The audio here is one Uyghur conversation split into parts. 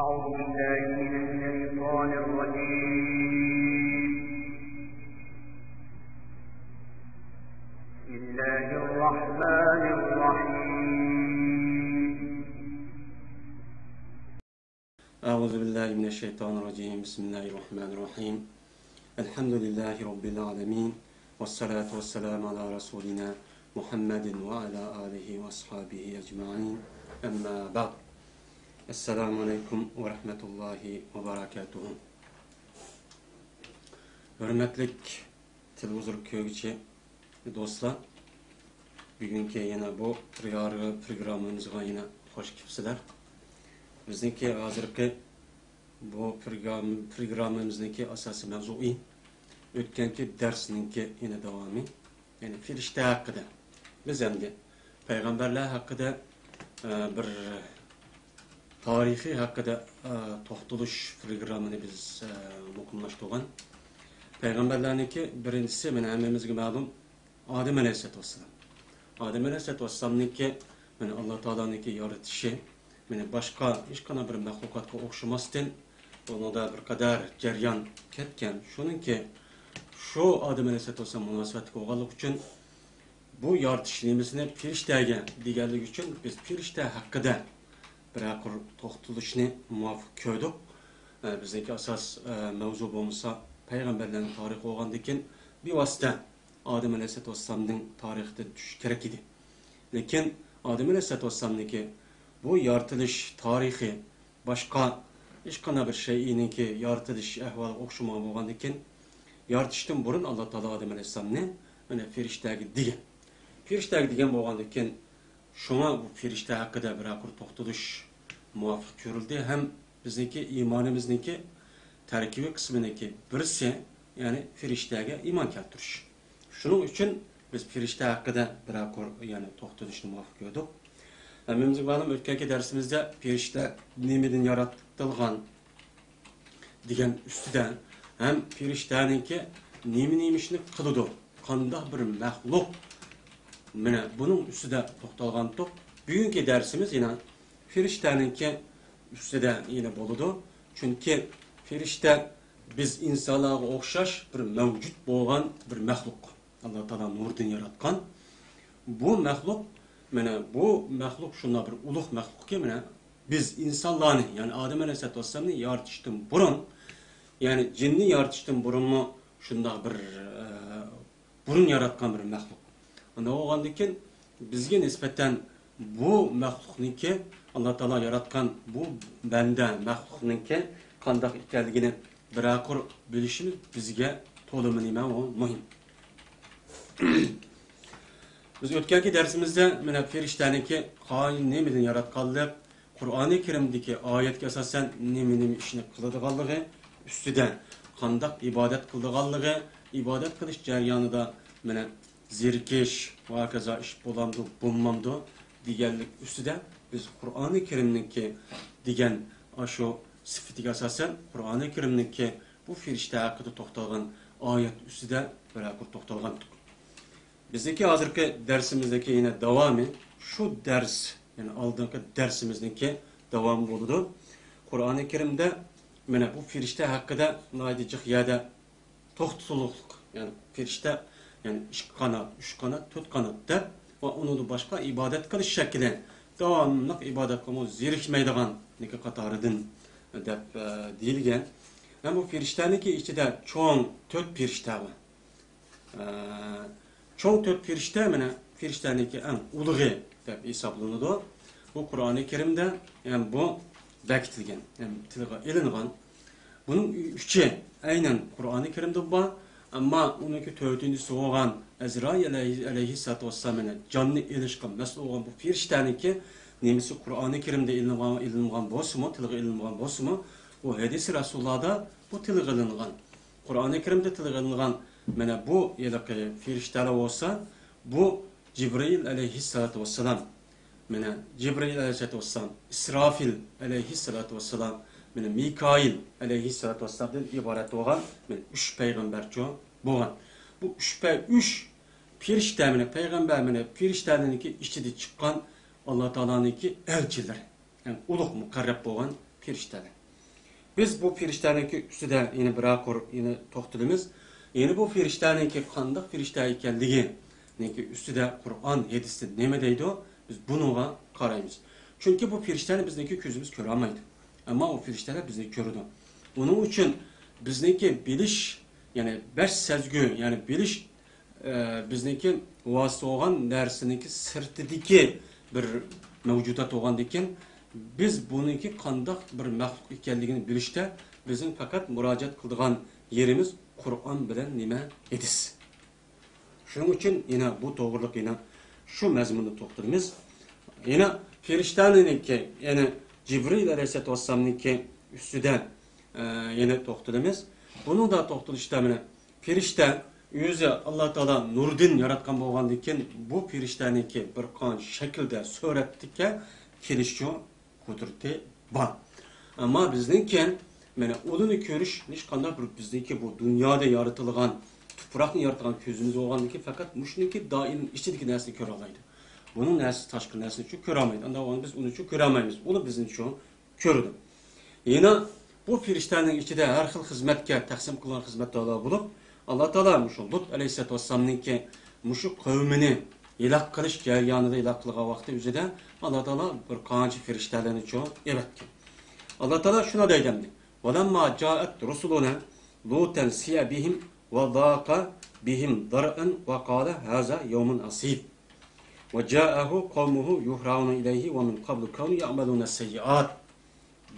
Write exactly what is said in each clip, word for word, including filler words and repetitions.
أعوذ بالله من الشيطان الرجيم. بسم الله الرحمن الرحيم. أعوذ بالله من الشيطان الرجيم. بسم الله الرحمن الرحيم. الحمد لله رب العالمين. والصلاة والسلام على رسولنا محمد وعلى آله وأصحابه أجمعين. أما بعد. السلام عليكم ورحمة الله وبركاته. ھۆرمەتلىك تېلېۋىزور كۆرگۈچى دوستلار، بۈگۈنكى يەنە بۇ پروگراممىمىزغا يەنە خوش كېلىپسىلەر. بىزنىڭكى ھازىرقى بۇ پروگرام-، پروگراممىمىزنىڭكى ئاساسىي مەۋزۇيى ئۆتكەنكى دەرسنىڭكى يەنە داۋامى، يەنى پەرىشتە ھەققىدە. بىز ئەمدى پەيغەمبەرلەر ھەققىدە، ئە، بىر تارىخى ھەققىدە، ئە، توختىلىش پروگراممىنى بىز، ئە، مۇقىملاشتۇرغان. پەيغەمبەرلەرنىڭكى بىرىنچىسى، مانا، ھەممىمىزگە مەلۇم، ئادەم ئەلەيھىسسالاتۇ ۋەسسالام. ئادەم ئەلەيھىسسالاتۇ ۋەسسالامنىڭكى، مانا، ئاللا تائالانىڭكى يارىتىشى، مانا، باشقا ھېچقانداق بىر مەخلۇقاتقا ئوخشىماستىن، بۇنىڭدا بىر قەدەر جەريان كەتكەن. شۇنىڭكى شۇ ئادەم ئەلەيھىسسالاتۇ ۋەسسالام مۇناسىۋەتلىك بولغانلىقى ئۈچۈن، بۇ يارىتىش نېمىسىنى پەرىشتەگە دېگەنلىكى ئۈچۈن، بىز پەرىشتە ھەققىدە بىرەر قۇر توختىلىشنى مۇۋاپىق كۆردۇق. ئە، بىزنىڭكى ئاساس، ئە، مەۋزۇ بولمىسا پەيغەمبەرلەرنىڭ تارىخى بولغاندىكىن، بىۋاسىتە ئادەم ئەلەيھىسسالاتۇ ۋەسسالامنىڭ تارىخىدىن تۇتۇش كېرەك ئىدى. لېكىن ئادەم ئەلەيھىسسالاتۇ ۋەسسالامنىڭكى بۇ يارىتىلىش تارىخى باشقا ھېچقانداق بىر شەيئىنىڭكى يارىتىلىش ئەھۋالىغا ئوخشىمىغان بولغاندىكىن، يارىتىشتىن بۇرۇن ئاللا تائالا ئادەم ئەلەيھىسسالامنى، مانا، پەرىشتەگە دېگەن. پەرىشتەگە دېگەن بولغاندىكىن، شۇڭا بۇ پەرىشتە ھەققىدە بىرەر قۇر توختىلىش مۇۋاپىق كۆرۈلدى ھەم بىزنىڭكى ئىمانىمىزنىڭكى تەركىبىي قىسمىنىڭكى بىرسى، يەنى پەرىشتەگە ئىمان كەلتۈرۈش. شۇنىڭ ئۈچۈن بىز پەرىشتە ھەققىدە بىرەر قۇر، يەنى توختىلىشنى مۇۋاپىق كۆردۇق. ھەممىمىزگە مەلۇم، ئۆتكەنكى دەرسىمىزدە پەرىشتە نېمىدىن ياراتىلغان دېگەن ئۈستىدە ھەم پەرىشتەنىڭكى نېمە-نېمە ئىشنى قىلىدۇ، قانداق بىر مەخلۇق، مانا بۇنىڭ ئۈستىدە توختالغانتۇق. بۈگۈنكى دەرسىمىز يەنە پەرىشتەنىڭكى ئۈستىدە يەنە بولىدۇ. چۈنكى پەرىشتە بىز ئىنسانلارغا ئوخشاش بىر مەۋجۇت بولغان بىر مەخلۇق. ئاللا تائالا نۇردىن ياراتقان. بۇ مەخلۇق، مانا بۇ مەخلۇق شۇنداق بىر ئۇلۇغ مەخلۇقكى، مانا بىز ئىنسانلارنى، يەنى ئادەم ئەلەيھىسسالاتۇ ۋەسسالامنى يارىتىشتىن بۇرۇن، يەنى جىننى يارىتىشتىن بۇرۇنمۇ شۇنداق بىر، ئە، بۇرۇن ياراتقان بىر مەخلۇق. ئۇنداق بولغاندىكىن، بىزگە نىسبەتەن بۇ مەخلۇقنىڭكى، ئاللا تائالا ياراتقان بۇ بەندە مەخلۇقنىڭكى قانداق ئىكەنلىكىنى بىرەر قۇر بىلىشىمىز بىزگە تولىمۇ نېمە، ئۇ مۇھىم. بىز ئۆتكەنكى دەرسىمىزدە مانا پەرىشتەنىڭكى قايىل نېمىدىن ياراتقانلىق، قۇرئانى كەرىمدىكى ئايەتكە ئاساسەن نېمە-نېمە ئىشنى قىلىدىغانلىقى ئۈستىدە، قانداق ئىبادەت قىلىدىغانلىقى، ئىبادەت قىلىش جەريانىدا مانا زېرىكىش ۋە ھاكازا ئىش بولامدۇ، بولمامدۇ دېگەنلىك ئۈستىدە بىز قۇرئانى كەرىمنىڭكى دېگەن ئاشۇ سۈپىتىگە ئاساسەن قۇرئانى كەرىمنىڭكى بۇ پەرىشتە ھەققىدە توختالغان ئايەت ئۈستىدە بىرەر قۇر توختالغانتۇق. بىزنىڭكى ھازىرقى دەرسىمىزدىكى يەنە داۋامى، شۇ دەرس، يەنى ئالدىنقى دەرسىمىزنىڭكى داۋامى بولىدۇ. قۇرئانى كەرىمدە مانا بۇ پەرىشتە ھەققىدە ناھايىتى جىق يەردە توختىلىقلىق، يەنى پەرىشتە، يەنى ئىككى قانات، ئۈچ قانات، تۆت قانات دەپ ۋە ئۇنىڭدىن باشقا ئىبادەت قىلىش شەكلى، داۋاملىق ئىبادەتكىمۇ زېرىكمەيدىغانلىكى قاتارىدىن دەپ، ئە، دېيىلگەن. ھەم بۇ پەرىشتەنىڭكى ئىچىدە چوڭ تۆت پەرىشتە بار. ئە، چوڭ تۆت پەرىشتە، مانا، پەرىشتەنىڭكى ئەڭ ئۇلۇغى دەپ ھېسابلىنىدۇ. بۇ قۇرئانى كەرىمدە ھەم بۇ بەكىتىلگەن، ھەم تىلغا ئېلىنغان. بۇنىڭ ئۈچى ئەينەن قۇرئانى كەرىمدە بار، ئەمما ئۇنىڭكى تۆتىنچىسى بولغان ئەزرائىل ئەلەيھى-، ئەلەيھىسسالاتۇ ۋەسسالام، يەنى جاننى ئېلىشقا مەسئۇل بولغان بۇ پەرىشتەنىڭكى نېمىسى قۇرئانى كەرىمدە ئېلىنغان، ئېلىنغان بولسىمۇ، تىلغا ئېلىنغان بولسىمۇ، بۇ ھەدىسى رەسۇلۇللادا بۇ تىلغا ئېلىنغان. قۇرئانى كەرىمدە تىلغا ئېلىنغان مانا بۇ ھېلىقى پەرىشتەلەر بولسا، بۇ جىبرىئىل ئەلەيھىسسالاتۇ ۋەسسالام، مانا جىبرىئىل ئەلەيھىسسالاتۇ ۋەسسالام، ئىسرافىل ئەلەيھىسسالاتۇ ۋەسسالام، مانا مىكائىل ئەلەيھىسسالاتۇ ۋەسسالامدىن ئىبارەت بولغان، مانا ئۈچ پەيغەمبەرچۇ بولغان. بۇ ئۈچ پەي-، ئۈچ پەرىشتە، مانا پەيغەمبەر، مانا پەرىشتەلەرنىڭكى ئىچىدىن چىققان ئاللا تائالانىڭكى ئەلچىلىرى. يەنى ئۇلۇغ مۇقەررەب بولغان پېرىشتەلەر. بىز بۇ پېرىشتەنىڭكى ئۈستىدە يەنە بىرەر قۇر يەنە توختىلىمىز. يەنە بۇ پېرىشتەنىڭكى قانداق پېرىشتە ئىكەنلىكىنىڭكى ئۈستىدە قۇرئان، ھەدىستە نېمە دەيدۇ، بىز بۇنىڭغا قارايمىز. چۈنكى بۇ پېرىشتەنى بىزنىڭكى كۆزىمىز كۆرەلمەيدۇ. ئەمما ئۇ پېرىشتەلەر بىزنى كۆرىدۇ. ئۇنىڭ ئۈچۈن بىزنىڭكى بىلىش، يەنى بەش سەزگۈ، يەنى بىلىش ئە، بىزنىڭكى ۋاسىتە بولغان نەرسىنىڭكى سىرتىدىكى بىر مەۋجۇدات بولغاندىكىن، بىز بۇنىڭكى قانداق بىر مەخلۇق ئىكەنلىكىنى بىلىشتە بىزنىڭ پەقەت مۇراجىئەت قىلىدىغان يېرىمىز قۇرئان بىلەن نېمە؟ ھەدىس. شۇنىڭ ئۈچۈن يەنە بۇ توغرىلىق يەنە شۇ مەزمۇندا توختىلىمىز. يەنە پېرىشتەنىڭكى، يەنى جىبرىل ئەلەيھىسسالاتۇ ۋەسسالامنىڭكى ئۈستىدە، ئە، يەنە توختىلىمىز. بۇنىڭدا توختىلىشتا مانا پېرىشتە ئۆزى ئاللا تائالا نۇردىن ياراتقان بولغاندىكىن، بۇ پېرىشتەنىڭكى بىر قانچە شەكىلدە، سۈرەتتىكى كېلىشچۇ قۇدرىتى بار. ئەمما بىزنىڭكى مانا ئۇلىنى كۆرۈش ھېچقانداق بىر بىزنىڭكى بۇ دۇنيادا يارىتىلغان، تۇپراقنى يارىتىدىغان كۆزىمىز بولغاندىكىن، پەقەت مۇشۇنىڭكى دائىرىنىڭ ئىچىدىكى نەرسىنى كۆرەلەيدۇ. بۇنىڭ نەرسىسى تاشقى نەرسىنى چۈ كۆرەلمەيدۇ. ئانداق بولغاندا بىز ئۇنى چۈ كۆرەلمەيمىز. ئۇلار بىزنى چۈ كۆرىدۇ. يەنە بۇ پېرىشتەنىڭ ئىچىدە ھەر خىل خىزمەتكە تەقسىم قىلغان خىزمەتلەر بولۇپ، ئاللا تائالا مۇشۇ لۇت ئەلەيھىسسالاتۇ ۋەسسالامنىڭكى مۇشۇ قەۋمىنى ھالاك قىلىش جەريانىدا، ھالاك قىلغان ۋاقتى ئۆزىدە ئاللا تائالا بىر قانچە پېرىشتەلەرنى چۈ ئەۋەتكەن. ئاللا تائالا شۇنى دەيدۇ ئەمدى: ولما جاءت رسلنا لوطا سيء بهم وضاق بهم ذرعا وقال هذا يوم عصيب وجاءه قومه يهرعون إليه ومن قبل كانوا يعملون السيئات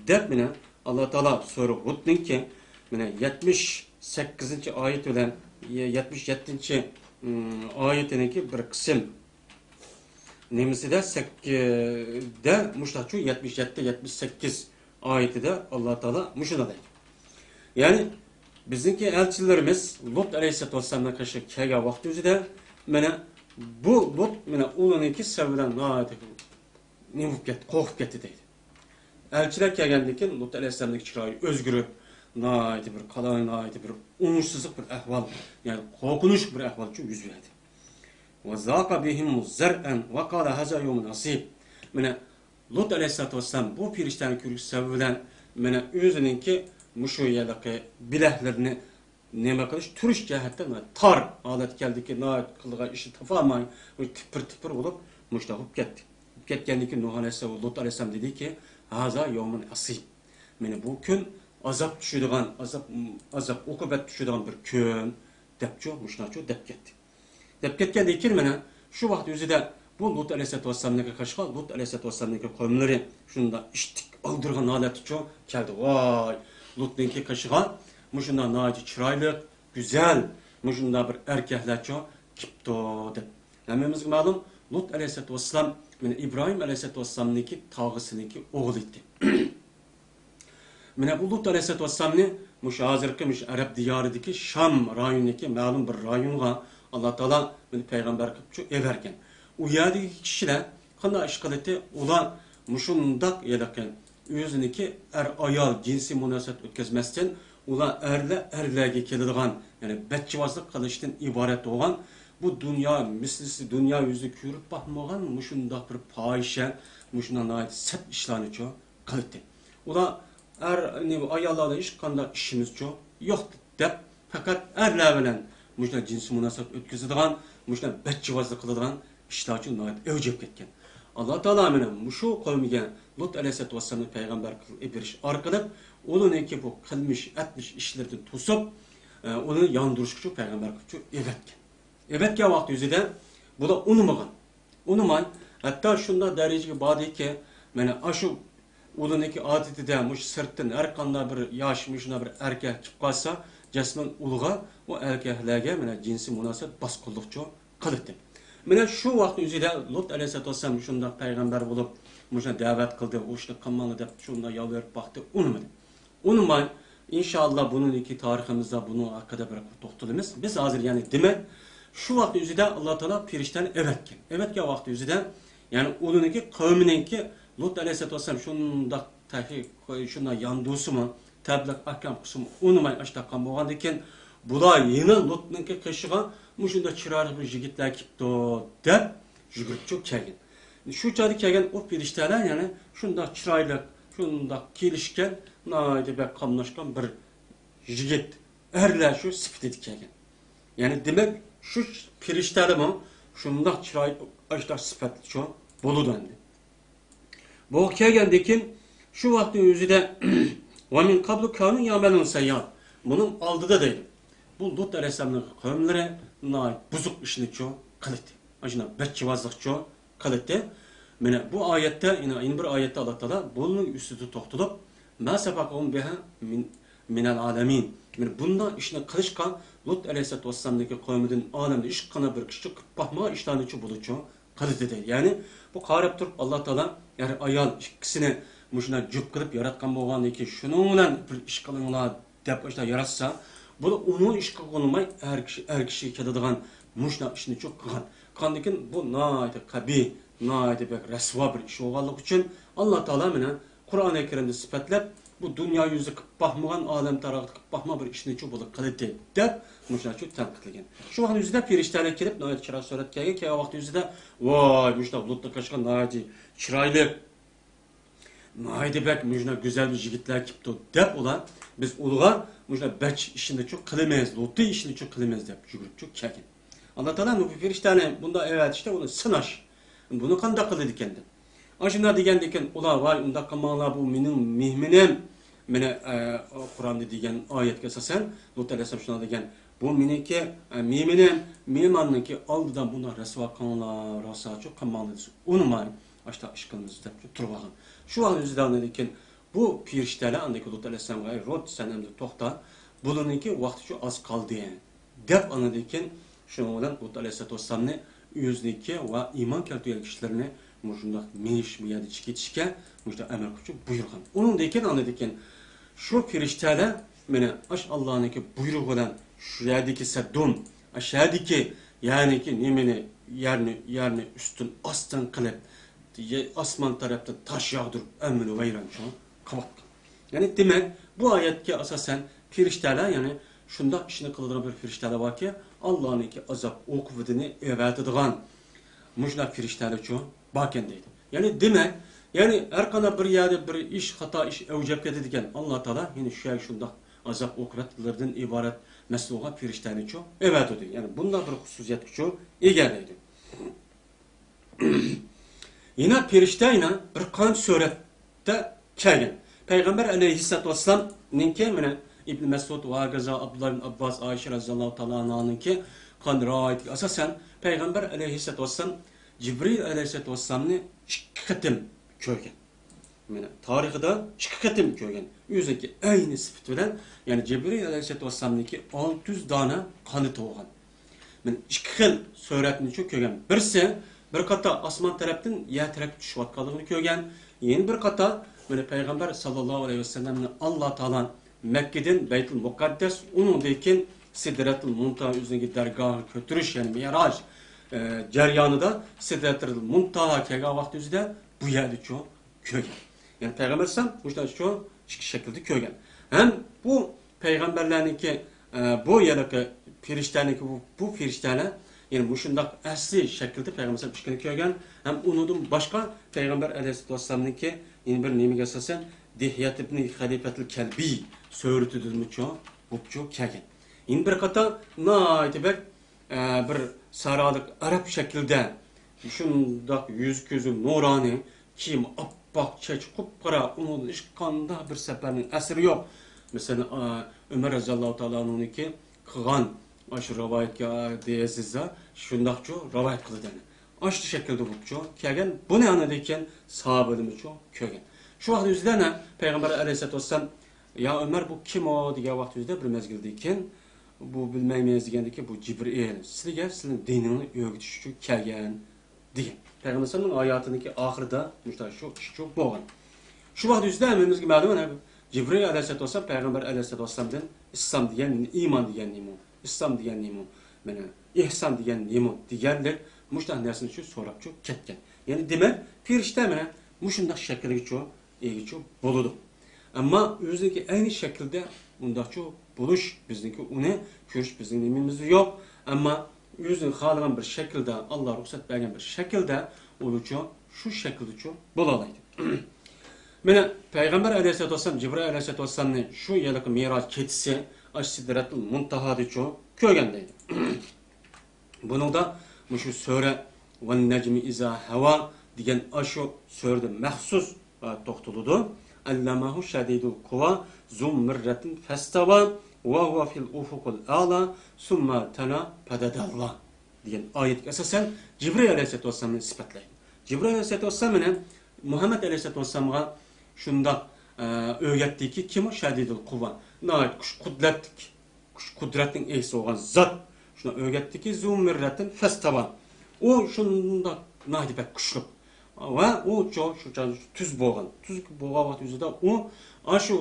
دەپ، مانا، ئاللا تائالا سۈرە ھۇدنىڭكى، مانا، يەتمىش سەككىزىنچى ئايىتى بىلەن يەتمىش يەتتىنچى، ئىم، ئايىتىنىڭكى بىر قىسىم نېمىسىدە، سەك-، دە، مۇشۇنداقچۇ، يەتمىش يەتتە، يەتمىش سەككىز ئايىتىدە ئاللا تائالا مۇشۇنداق دەيدۇ. يەنى، بىزنىڭكى ئەلچىلىرىمىز لۇت ئەلەيھىسسالاتۇ ۋەسسالامنىڭ قېشىغا كەلگەن ۋاقتى ئۆزىدە، مانا، بۇ لۇت، مانا، ئۇلىنىڭكى سەۋەبى بىلەن ناھايىتى نېمە بولۇپ كەتتى؟ قورقۇپ كەتتى دەيدۇ. ئەلچىلەر كەلگەندىن كېيىن لۇت ئەلەيھىسسالامنىڭ چىرايى ئۆزگىرىپ، ناھايىتى بىر قالاڭ، ناھايىتى بىر ئوڭۇشسىزلىق بىر ئەھۋال، يەنى قورقۇنچلۇق بىر ئەھۋال يۈز بەردى. وضاق بهم ذرعا وقال هذا يوم عصيب. مانا، لۇت ئەلەيھىسسالاتۇ ۋەسسالام بۇ پېرىشتەنى كۆرۈش سەۋەبى بىلەن، مانا، ئۆزىنىڭكى مۇشۇ يەردىكى بىلەكلىرىنى نېمە قىلىش، تۇرۇش جەھەتتە تار ھالەتكە كەلدىكى، ناھايىتى قىلىدىغان ئىشنى تاپالماي، تىپىر-تىپىر بولۇپ، مۇشۇنداق بولۇپ كەتتى. بولۇپ كەتكەندىن كېيىن نۇھ ئەلەيھىسسالام، لۇت ئەلەيھىسسالام دېدىكى، ھازا يومۇن ئەسىب. مانا بۇ كۈن ئازاب چۈشىدىغان، ئازاب، ئازاب، ئوقۇبەت چۈشىدىغان بىر كۈن، دەپچۇ، مۇشۇنداقچۇ دەپ كەتتى. دەپ كەتكەندىن كېيىن، مانا شۇ ۋاقىت ئۆزىدە بۇ لۇت ئەلەيھىسسالاتۇ ۋەسسالامنىڭكى قېشىغا، لۇت ئەلەيھىسسالاتۇ ۋەسسالامنىڭكى قەۋملىرى شۇنداق ئىشتىك ئالدۇرغان ھالەتتىچۇ كەلدى. ۋاي، لۇتنىڭكى قېشىغا مۇشۇنداق ناھايىتى چىرايلىق، گۈزەل، مۇشۇنداق بىر ئەركەكلەرچۇ كېپتۇ دەپ. ھەممىمىزگە مەلۇم، لۇت ئەلەيھىسسالاتۇ ۋەسسالام مانا ئىبراھىم ئەلەيھىسسالاتۇ ۋەسسالامنىڭكى تاغىسىنىڭكى ئوغلى ئىدى. مانا بۇ لۇت ئەلەيھىسسالاتۇ ۋەسسالامنى مۇشۇ ھازىرقى مۇشۇ ئەرەب دىيارىدىكى شام رايونىدىكى مەلۇم بىر رايونغا ئاللا تائالا مانا پەيغەمبەر قىلىپچۇ ئەۋەرگەن. ئۇ يەردىكى كىشىلەر قانداق ئىش قىلىتتى؟ ئۇلار مۇشۇنداق ھېلىقى ئۆزىنىڭكى ئەر-ئايال جىنسىي مۇناسىۋەت ئۆتكۈزمەستىن، ئۇلار ئەرلەر ئەرلەرگە كېلىدىغان، يەنى بەچچىۋازلىق قىلىشتىن ئىبارەت بولغان، بۇ دۇنيا مىسلىسى، دۇنيا يۈزىدە كۆرۈپ باقمىغان مۇشۇنداق بىر پاھىشە، مۇشۇنداق ناھايىتى سەت ئىشلارنىچۇ قىلدى. ئۇلار ئەر، نېمە، ئاياللار بىلەن ھېچقانداق ئىشىمىزچۇ يوق دەپ، پەقەت ئەرلەر بىلەن مۇشۇنداق جىنسىي مۇناسىۋەت ئۆتكۈزىدىغان، مۇشۇنداق بەچچىۋازلىق قىلىدىغان ئىشلارچۇ ناھايىتى ئەۋج ئېلىپ كەتكەن. ئاللا تائالا مانا مۇشۇ قەۋمىگە لۇت ئەلەيھىسسالاتۇ ۋەسسالامنى پەيغەمبەر قىلىپ ئېلىپ بېرىش ئارقىلىق ئۇلارنىڭكى بۇ قىلمىش، ئەتمىش ئىشلىرىدىن توسۇپ، ئە، ئۇنى ياندۇرۇشقىچۇ پەيغەمبەر قىلىپچۇ ئەۋەتكەن. ئەۋەتكەن ۋاقتى ئۆزىدە بۇلار ئۇنىمىغان. ئۇنىماي، ھەتتا شۇنداق دەرىجىگە باردىكى، مانا ئاشۇ ئۇلىنىڭكى ئادىتىدە مۇشۇ سىرتتىن ھەر قانداق بىر ياش، مۇشۇنداق بىر ئەركەك كېلىپ قالسا، جەزمەن ئۇلىغا ئۇ ئەركەكلەرگە مانا جىنسىي مۇناسىۋەت باسقۇنلۇقچۇ قىلىتتى. مانا شۇ ۋاقىت ئۆزىدە لۇت ئەلەيھىسسالاتۇ ۋەسسالام شۇنداق پەيغەمبەر بولۇپ، مۇشۇنداق دەۋەت قىلدى، ئۇ ئىشنى قىلماڭلار دەپ شۇنداق يالۋۇرۇپ باقتى، ئۇنىمىدى. ئۇنىماي، ئىنشائاللا، بۇنىڭدىكى تارىخىمىزدا بۇنىڭ ھەققىدە بىر توختىلىمىز. بىز ھازىر يەنى دېمەك، شۇ ۋاقىت ئۆزىدە ئاللا تائالا پېرىشتەنى ئەۋەتكەن. ئەۋەتكەن ۋاقىت ئۆزىدە، يەنى ئۇلىنىڭكى قەۋمىنىڭكى لۇت ئەلەيھىسسالاتۇ ۋەسسالام شۇنداق تەھقىق، شۇنداق ياندۇرسىمۇ، تەبلىغ ئەھكام قىلسىمۇ ئۇنىماي ئاشتاق قان بولغاندىن كېيىن، بۇلار يەنە لۇتنىڭكى قېشىغا مۇشۇنداق چىرايلىق بىر يىگىتلەر كېپتۇ دەپ يۈگۈرۈپچۇ كەلگەن. شۇ چاغدا كەلگەن ئۇ پېرىشتەلەر يەنە شۇنداق چىرايلىق، شۇنداق كېلىشكەن، ناھايىتى بەك قاملاشقان بىر يىگىت، ئەرلەر شۇ سۈپىتىدە كەلگەن. يەنى دېمەك، شۇ پېرىشتەلەرمۇ شۇنداق چىراي، ئاشۇنداق سۈپەتلىك شۇ بولىدۇ ئەمدى. بۇ كەلگەندىن كېيىن شۇ ۋاقىتنىڭ ئۆزىدە، «ومن قبل كانوا يعملون السيئات». بۇنىڭ ئالدىدا دەيدۇ، بۇ لۇت ئەلەيھىسسالامنىڭ قەۋملىرى ناھايىتى بۇزۇق ئىشنىچۇ قىلدى. ئاشۇنداق بەتچىۋازلىقچۇ قىلدى. مانا بۇ ئايەتتە، يەنە، يەنە بىر ئايەتتە ئاللا تائالا بۇنىڭ ئۈستىدە توختىلىپ، «ما سبقهم بها من، من العالمين». مانا بۇنداق ئىشنى قىلىشقا لۇت ئەلەيھىسسالاتۇ ۋەسسالامنىڭكى قەۋمىدىن ئالەمدە ھېچقانداق بىر كىشى قىلىپ باقمىغان ئىشلارنىچۇ بۇلىچۇ قىلدى دەيدۇ. يەنى بۇ قاراپ تۇرۇپ ئاللا تائالا ئەر ئايال ئىككىسىنى مۇشۇنداق جۈپ قىلىپ ياراتقان بولغاندىن كېيىن، شۇنىڭ بىلەن بىر ئىش قىلىڭلار دەپ ئاشۇنداق ياراتسا، بۇ ئۇنىڭ ئىش قىلغىنى بولماي، ئەر كىشى، ئەر كىشىگە كېلىدىغان مۇشۇنداق ئىشنىچۇ قىلغان. قىلغاندىن كېيىن بۇ ناھايىتى قەبىھ، ناھايىتى بەك رەسۋا بىر ئىش بولغانلىقى ئۈچۈن، ئاللا تائالا مانا قۇرئانى كەرىمدە سۈپەتلەپ، بۇ دۇنيا يۈزى قىلىپ باقمىغان، ئالەم تارىخىدا قىلىپ باقمىغان بىر ئىشنىچۇ بۇلار قىلدى دەپ مۇشۇنداقچۇ تەنقىدلىگەن. شۇ ۋاقىت يۈزىدە پېرىشتەلەر كېلىپ، ناھايىتى چىرايلىق سۈرەتكە كەلگەن، كەلگەن ۋاقىت يۈزىدە، ۋاي، مۇشۇنداق لۇتقا قارىغان ناھايىتى چىرايلىق، ناھايىتى بەك مۇشۇنداق گۈزەل بىر يىگىتلەر كېلىپتۇ دەپ ئۇلار، بىز ئۇلارغا مۇشۇنداق بەت ئىشىنىچۇ قىلىمىز، لۇتى ئىشىنىچۇ قىلىمىز دەپ يۈگۈرۈپچۇ كەلگەن. ئاللا تائالا بۇ پېرىشتەنى بۇنداق ئەۋەتىشتە ئۇنى سىناش. بۇنى قانداق قىلىدىكەن دەپ. ئاشۇنداق دېگەندىكىن ئۇلار، ۋاي، ئۇنداق قىلماڭلار، بۇ مېنىڭ مېھمىنىم. مانا، ئە، قۇرئاندا دېگەن ئايەتكە ئاساسەن، لۇت ئەلەيھىسسالام شۇنداق دېگەن، بۇ مېنىڭكى، ئە، مېھمىنىم، مېھماننىڭكى ئالدىدا بۇنداق رەسۋا قىلىڭلار، رەسۋاچۇ قىلماڭلار دېسە، ئۇنىماي، ئاشتا ئىش قىلىمىز دەپ تۇرۇۋالغان. شۇ ۋاقىت يۈزىدە ئاندىن كېيىن بۇ پېرىشتەلەر ئاندىن كېيىن لۇت ئەلەيھىسسالامغا، ئەي لۇت، سەن ئەمدى توختا، بۇلارنىڭكى ۋاقتىچۇ ئاز قالدى. دەپ ئاندىن كېيىن شۇنىڭ بىلەن لۇت ئەلەيھىسسالاتۇ ۋەسسالامنى ئۆزىنىڭكى ۋە ئىمان كەلتۈرگەن كىشىلىرىنى مۇشۇنداق مېڭىش، بۇ يەردىن چىقىپ كېتىشكە مۇشۇنداق ئەمر قىلىپ بۇيرۇغان. ئۇنىڭدىن كېيىن، ئاندىن كېيىن شۇ پېرىشتەلەر مانا ئاش ئاللانىڭكى بۇيرۇقى بىلەن شۇ يەردىكى سەددۇم، ئاشۇ يەردىكى يەرنىڭكى نېمىنى، يەرنى، يەرنى ئۈستۈن ئاستىن قىلىپ، ئاسمان تەرەپتىن تاش ياغدۇرۇپ، ھەممىنى ۋەيرانچۇ قىلىۋاتقان. يەنى دېمەك، بۇ ئايەتكە ئاساسەن پېرىشتەلەر، يەنى شۇنداق ئىشنى قىلىدىغان بىر پېرىشتەلەر باركى، ئاللانىڭكى ئازاب ئوقۇبىتىنى ئەۋەتىدىغان مۇشۇنداق پېرىشتەلەرچۇ باركەن دەيدۇ. يەنى دېمەك، يەنى ھەر قانداق بىر يەردە بىر ئىش، خاتا ئىش ئەۋج ئېلىپ كېتىدىكەن، ئاللا تائالا يەنى شۇ يەرگە شۇنداق ئازاب ئوقۇبەتلىرىدىن ئىبارەت مەسئۇل بولغان پېرىشتەلەرنىچۇ ئەۋەتىدۇ. يەنى بۇنداق بىر خۇسۇسىيەتكىچۇ ئىگە دەيدۇ. يەنە پېرىشتە يەنە بىر قانچە سۈرەتتە كەلگەن. پەيغەمبەر ئەلەيھىسسالاتۇ ۋەسسالامنىڭكى، مانا، ئىبن مەسئۇد ۋە ھاكازا ئابدۇللا ئىبن ئابباس، ئائىشە رەزىياللاھۇ تائالا ئانھانىڭكى قىلغان رىۋايىتىگە ئاساسەن، پەيغەمبەر ئەلەيھىسسالاتۇ ۋەسسالام جىبرىئىل ئەلەيھىسسالاتۇ ۋەسسالامنى ئىككى قېتىم كۆرگەن. مانا، تارىخىدا ئىككى قېتىم كۆرگەن. ئۆزىنىڭكى ئەينى سۈپىتى بىلەن، يەنى جىبرىئىل ئەلەيھىسسالاتۇ ۋەسسالامنىڭكى ئالتە يۈز دانە قانىتى بولغان. مانا ئىككى خىل سۈرەتنىچۇ كۆرگەن. بىرسى، بىر قاتار ئاسمان تەرەپتىن يەر تەرەپكە چۈشۈۋاتقانلىقىنى كۆرگەن. يەنە بىر قاتار، مانا پەيغەمبەر ساللاللاھۇ ئەلەيھى ۋەسەللەمنى ئاللا تائالا مەككىدىن بەيتۇل مۇقەددەس، ئۇنىڭدىن كېيىن سىدرەتۇل مۇنتاھا ئۆزىنىڭكى دەرگاھىغا كۆتۈرۈش، يەنى مىئراج، ئە، جەريانىدا سىدرەتۇل مۇنتاھا كەلگەن ۋاقتى ئۆزىدە بۇ يەردىچۇ كۆرگەن. يەنى پەيغەمبەر ئەلەيھىسسالام مۇشۇنداق شۇ ئىككى شەكىلدە كۆرگەن. ھەم بۇ پەيغەمبەرلەرنىڭكى، ئە، بۇ يەرلىكى پېرىشتەلەرنىڭكى بۇ، بۇ پېرىشتەلەر، يەنى مۇشۇنداق ئەسلى شەكىلدە پەيغەمبەر ئەلەيھىسسالام ئىككىنى كۆرگەن. ھەم ئۇنىڭدىن باشقا پەيغەمبەر ئەلەيھىسسالاتۇ ۋەسسالامنىڭكى يەنە بىر نېمىگە ئاساسەن، دىھيە ئىبنى خەلىپەتىل كەلبى سۈرىتىدىنمۇچۇ بوپچۇ كەلگەن. يەنە بىر قاتار ناھايىتى بەك ئە، بىر سەھرالىق ئەرەب شەكلىدە، شۇنداق يۈز كۆزى نۇرانىي، كىيىمى ئاپئاق، چېچى قۇپقارا، ئۇنىڭدىن ھېچقانداق بىر سەپەرنىڭ ئەسىرى يوق. مەسىلەن، ئە، ئۆمەر رەزىياللاھۇ تائالا ئانھۇنىڭكى قىلغان ئاشۇ رىۋايەتكە دېيەسىز، شۇنداقچۇ رىۋايەت قىلىدۇ. ئاشۇ شەكىلدە بوپچۇ كەلگەن. بۇنى ئاندىن كېيىن ساھابىلىرىمىزچۇ كۆرگەن. شۇ ۋاقىت يۈزىدە پەيغەمبەر ئەلەيھىسسالاتۇ ۋەسسالام، يا ئۆمەر، بۇ كىم ئۇ؟ دېگەن ۋاقىت يۈزىدە بىر مەزگىلدىن كېيىن، بۇ بىلمەيمىز دېگەندىكى، بۇ جىبرىئىل، سىلىگە سىلىنىڭ دىنىڭنى ئۆگىتىش ئۈچۈن كەلگەن دېگەن. پەيغەمبەر ئەلەيھىسسالامنىڭ ھاياتىنىڭكى ئاخىرىدا مۇشۇنداق شۇ ئىشچۇ بولغان. شۇ ۋاقىت يۈزىدە ھەممىمىزگە مەلۇم، جىبرىئىل ئەلەيھىسسالاتۇ ۋەسسالام پەيغەمبەر ئەلەيھىسسالاتۇ ۋەسسالامدىن ئىسلام دېگەن، ئىمان دېگەن نېمە؟ ئىسلام دېگەن نېمە؟ مانا، ئېھسان دېگەن نېمە؟ دېگەنلىك مۇشۇنداق نەرسىنى شۇ سوراپچۇ كەتكەن. يەنى دېمەك، پېرىشتە مانا مۇشۇنداق شەكىلگىچۇ ئىگىچۇ بولىدۇ. ئەمما ئۆزىنىڭكى ئەينى شەكلىدە ئۇنداقچۇ بولۇش، بىزنىڭكى ئۇنى كۆرۈش بىزنىڭ نېمىمىزدە يوق. ئەمما ئۆزىنىڭ خالىغان بىر شەكىلدە، ئاللا رۇخسەت بەرگەن بىر شەكىلدە ئۇلىچۇ شۇ شەكىلدىچۇ بولالايدۇ. مانا پەيغەمبەر ئەلەيھىسسالاتۇ ۋەسسالام جىبرىئىل ئەلەيھىسسالاتۇ ۋەسسالامنى شۇ ھېلىقى مىراج كېچىسى ئاشۇ سىدرەتۇل مۇنتاھادا چۇ كۆرگەن دەيدۇ. بۇنىڭدا مۇشۇ سۈرە ۋەن نەجمى ئىزا ھەۋا دېگەن ئاشۇ سۈرىدە مەخسۇس، ئە، توختىلىدۇ. ئەللەمەھۇ شەدىدۇل قۇۋا زۇ مىررەتىن فەستەۋا ۋە ھۇۋە فىل ئۇفۇقىل ئەلا سۇممە تەنا پەدەدەللا دېگەن ئايەتكە ئاساسەن جىبرىئىل ئەلەيھىسسالاتۇ ۋەسسالامنى سۈپەتلەيدۇ. جىبرىئىل ئەلەيھىسسالاتۇ ۋەسسالام مانا مۇھەممەد ئەلەيھىسسالاتۇ ۋەسسالامغا شۇنداق، ئە، ئۆگەتتىكى، كىم ئۇ؟ شەدىدۇل قۇۋا. ناھايىتى كۈچ قۇدرەتلىك، كۈچ قۇدرەتنىڭ ئىگىسى بولغان زات. شۇنداق ئۆگەتتىكى، زۇ مىررەتىن فەستەۋا. ئۇ شۇنداق ناھايىتى بەك كۈچلۈك. ۋە ئۇ چو-، شۇ چاغ تۈز بولغان. تۈز بولغان ۋاقىت ئۆزىدە ئۇ ئاشۇ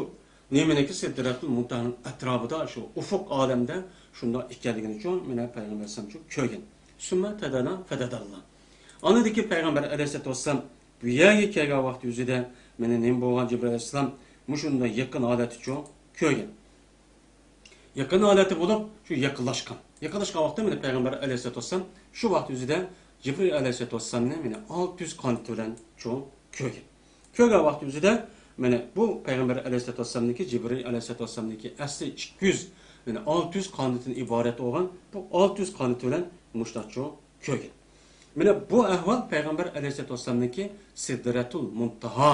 نېمىنىڭكى سىدرەتۇل مۇنتاھانىڭ ئەتراپىدا شۇ ئۇفۇق ئالەمدە شۇنداق ئىكەنلىكىنى چو، مانا پەيغەمبەر ئەلەيھىسسالام چو كۆرگەن. سۈممە تەدەنا فەدەدەللا. ئاندىن كېيىن پەيغەمبەر ئەلەيھىسسالاتۇ ۋەسسالام بۇ يەرگە كەلگەن ۋاقتى ئۆزىدە مانا نېمە بولغان؟ جىبرىئىل ئەلەيھىسسالام مۇشۇنداق يېقىن ھالەتتە چو كۆرگەن. يېقىن ھالەتتە بولۇپ، شۇ يېقىنلاشقان. يېقىنلاشقان ۋاقتىدا مانا پەيغەمبەر ئەلەيھىسسالاتۇ ۋەسسالام شۇ ۋاقىت ئۆزىدە جىبرىئىل ئەلەيھىسسالاتۇ ۋەسسالامنى مانا ئالتە يۈز قانىتى بىلەن چوڭ كۆرگەن. كۆرگەن ۋاقىت ئۆزىدە مانا بۇ پەيغەمبەر ئەلەيھىسسالاتۇ ۋەسسالامنىڭكى، جىبرىئىل ئەلەيھىسسالاتۇ ۋەسسالامنىڭكى ئەسلى ئىككى يۈز، مانا ئالتە يۈز قانىتىدىن ئىبارەت بولغان بۇ ئالتە يۈز قانىتى بىلەن مۇشۇنداق چوڭ كۆرگەن. مانا بۇ ئەھۋال پەيغەمبەر ئەلەيھىسسالاتۇ ۋەسسالامنىڭكى سىدرەتۇل مۇنتاھا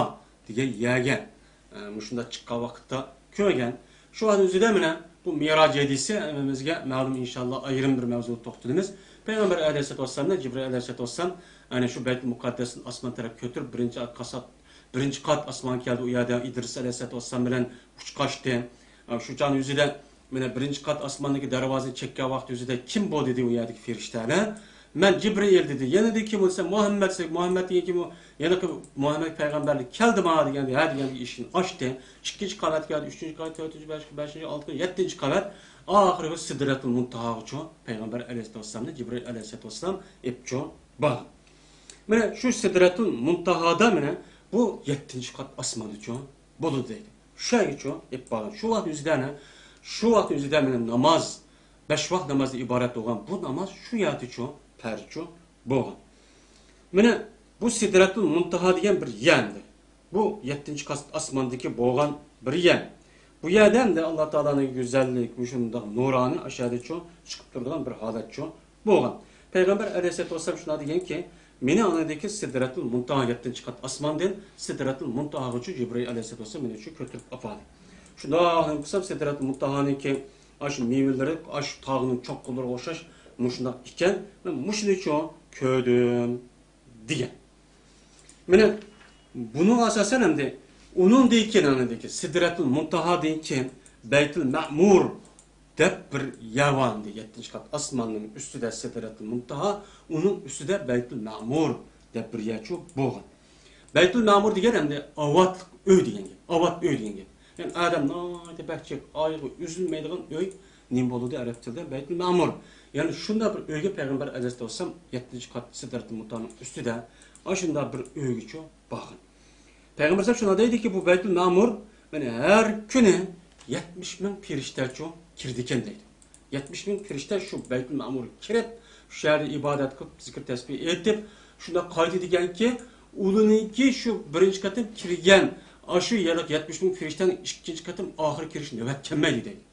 دېگەن يەرگە، ئە، مۇشۇنداق چىققان ۋاقىتتا كۆرگەن. شۇ ۋاقىت ئۆزىدە مانا بۇ مىراج ھەدىسى ھەممىمىزگە مەلۇم، ئىنشاللا ئايرىم بىر مەۋزۇدا توختىلىمىز. پەيغەمبەر ئەلەيھىسسالاتۇ ۋەسسالامنى جىبرىئىل ئەلەيھىسسالاتۇ ۋەسسالام ئەنە شۇ بەيتۇل مۇقەددەستىن ئاسمان تەرەپ كۆتۈرۈپ، بىرىنچى قاسات، بىرىنچى قات ئاسمانغا كەلدى. ئۇ يەردە ئىدرىس ئەلەيھىسسالاتۇ ۋەسسالام بىلەن ئۇچقاشتى. شۇ چاغنىڭ ئۆزىدە مانا بىرىنچى قات ئاسماندىكى دەرۋازىنى چەككەن ۋاقىت ئۆزىدە كىم بۇ دېدى ئۇ يەردىكى پەرىشتەلەر. مەن جىبرىئىل دېدى. يەنە دېدى كىم بولسا مۇھەممەد دېسە، مۇھەممەد دېگەن كىم ئۇ؟ يەنە مۇھەممەد پەيغەمبەرلىك كەلدىما دېگەندە ھە دېگەندە ئىشىكنى ئاچتى. ئىككىنچى قەۋەتكە كەلدى، ئۈچىنچى قەۋەت، تۆتىنچى، بەشىنچى، بەشىنچى، ئالتىنچى، يەتتىنچى قەۋەت. ئاخىرى سىدرەتۇل مۇنتاھاغىچۇ پەيغەمبەر ئەلەيھىسسالاتۇ ۋەسسالامنى جىبرىئىل ئەلەيھىسسالاتۇ ۋەسسالام ئېپچۇ بارغان. مانا شۇ سىدرەتۇل مۇنتاھادا مانا بۇ يەتتىنچى قات ئاسماندىچۇ بولىدۇ دەيدۇ. شۇ يەرگىچۇ ئېلىپ بارغان. شۇ ۋاقىت ئۆزىدە ئەنە، شۇ ۋاقىت ئۆزىدە مانا ناماز، بەش ۋاق نامازدىن ئىبارەت بولغان بۇ ناماز شۇ يەردىچۇ پەرزچۇ بولغان. مانا بۇ سىدرەتۇل مۇنتاھا دېگەن بىر يەر ئەمدى. بۇ يەتتىنچى قات ئاسماندىكى بولغان بىر يەر. بۇ يەردە ئەمدى ئاللا تائالانىڭ گۈزەللىك، مۇشۇنداق نۇرانى ئاشۇ يەردىچۇ چىقىپ تۇرىدىغان بىر ھالەتچۇ بولغان. پەيغەمبەر ئەلەيھىسسالاتۇ ۋەسسالام شۇنداق دېگەنكى، مېنى ئانىڭدىكى سىدرەتۇل مۇنتاھا، يەتتىنچى قات ئاسماندىن سىدرەتۇل مۇنتاھاغىچۇ جىبرىئىل ئەلەيھىسسالاتۇ ۋەسسالام مېنى شۇ كۆتۈرۈپ ئاپاردى. شۇنداق قىلسام سىدرەتۇل مۇنتاھانىڭكى ئاشۇ مېۋىلىرى ئاشۇ تاغنىڭ چوققىلىرىغا ئوخشاش مۇشۇنداق ئىكەن، مەن مۇشۇنىچۇ كۆردۈم دېگەن. مانا بۇنىڭغا ئاساسەن ئەمدى ئۇنىڭدىن كېيىن، ئانىڭدىن كېيىن سىدرەتۇل مۇنتاھادىن كېيىن بەيتۇل مەمۇر دەپ بىر يەر بار ئەمدى. يەتتىنچى قات ئاسماننىڭ ئۈستىدە سىدرەتۇل مۇنتاھا، ئۇنىڭ ئۈستىدە بەيتۇل مەمۇر دەپ بىر يەرچۇ بولغان. بەيتۇل مەمۇر دېگەن ئەمدى ئاۋاتلىق ئۆي دېگەن گەپ. ئاۋات ئۆي دېگەن گەپ. يەنى ئادەم ناھايىتى بەك جىق، ئايىغى ئۈزۈلمەيدىغان ئۆي نېمە بولىدۇ ئەرەب تىلىدا؟ بەيتۇل مەمۇر. يەنى شۇنداق بىر ئۆيگە پەيغەمبەر ئەلەيھىسسالام يەتتىنچى قات سىدرەتۇل مۇنتاھانىڭ ئۈستىدە ئاشۇنداق بىر ئۆيگىچۇ بارغان. پەيغەمبەر شۇنداق دەيدىكى، بۇ بەيتۇل مەمۇر مانا ھەر كۈنى يەتمىش مىڭ پەرىشتەچۇ كىرىدىكەن دەيدۇ. يەتمىش مىڭ پەرىشتە شۇ بەيتۇل مەمۇرغا كىرىپ، شۇ يەردە ئىبادەت قىلىپ، زىكىر تەسبىھ ئېيتىپ، شۇنداق قايتىدىكەنكى، ئۇلىنىڭكى شۇ بىرىنچى قېتىم كىرگەن ئاشۇ يەرلىك يەتمىش مىڭ پەرىشتەنىڭ ئىككىنچى قېتىم ئاخىرى كىرىش نۆۋەت كەلمەيدۇ دەيدۇ.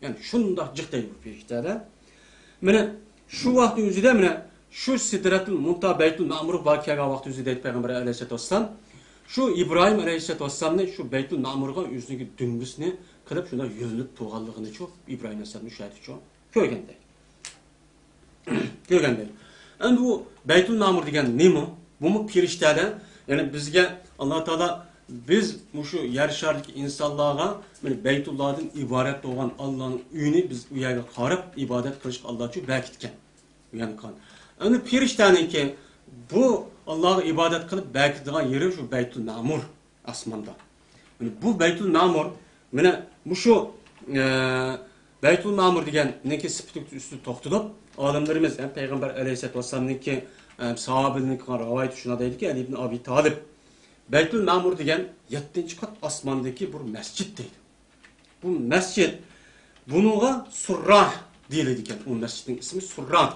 يەنى شۇنداق جىق دەيدۇ بۇ پەرىشتەلەر. مانا شۇ ۋاقىتنىڭ ئۆزىدە مانا شۇ سىدرەتۇل مۇنتاھا بەيتۇل مەمۇرغا بارىپ كەلگەن ۋاقىت ئۆزىدە دەيدۇ پەيغەمبەر ئەلەيھىسسالاتۇ ۋەسسالام. شۇ ئىبراھىم ئەلەيھىسسالاتۇ ۋەسسالامنى شۇ بەيتۇل مەمۇرغا ئۆزىنىڭكى دۈمبىسىنى قىلىپ شۇنداق يۆلىنىپ تۇرغانلىقىنىچۇ ئىبراھىم ئەلەيھىسسالامنى شۇ يەردىچۇ كۆرگەن دەيدۇ. كۆرگەن دەيدۇ. ئەمدى بۇ بەيتۇل مەمۇر دېگەن نېمە؟ بۇمۇ پەرىشتەلەر، يەنى بىزگە ئاللا تائالا بىز مۇشۇ يەر شارىدىكى ئىنسانلارغا مانا بەيتۇللادىن ئىبارەت بولغان ئاللانىڭ ئۆيىنى بىز ئۇ يەرگە قاراپ ئىبادەت قىلىشقا ئاللاچۇ بەركىتكەن. يەنى قان. ئەمدى پەرىشتەنىڭكى بۇ ئاللاغا ئىبادەت قىلىپ بەركىتىدىغان يېرى شۇ بەيتۇل مەمۇر ئاسماندا. مانا بۇ بەيتۇل مەمۇر، مانا مۇشۇ، ئە، بەيتۇل مەمۇر دېگەننىڭكى سۈپىتى ئۈستىدە توختىلىپ، ئالىملىرىمىز ھەم پەيغەمبەر ئەلەيھىسسالاتۇ ۋەسسالامنىڭكى، ئە، ساھابىلىرىنىڭكى رىۋايىتى شۇنداق دەيدىكى، ئەلى ئىبن ئەبى تالىپ، بەيتۇل مەمۇر دېگەن يەتتىنچى قات ئاسماندىكى بىر مەسچىت دەيدۇ. بۇ مەسچىت، بۇنىڭغا سۇرراھ دېيىلىدىكەن. ئۇ مەسچىتنىڭ ئىسمى سۇرراھ.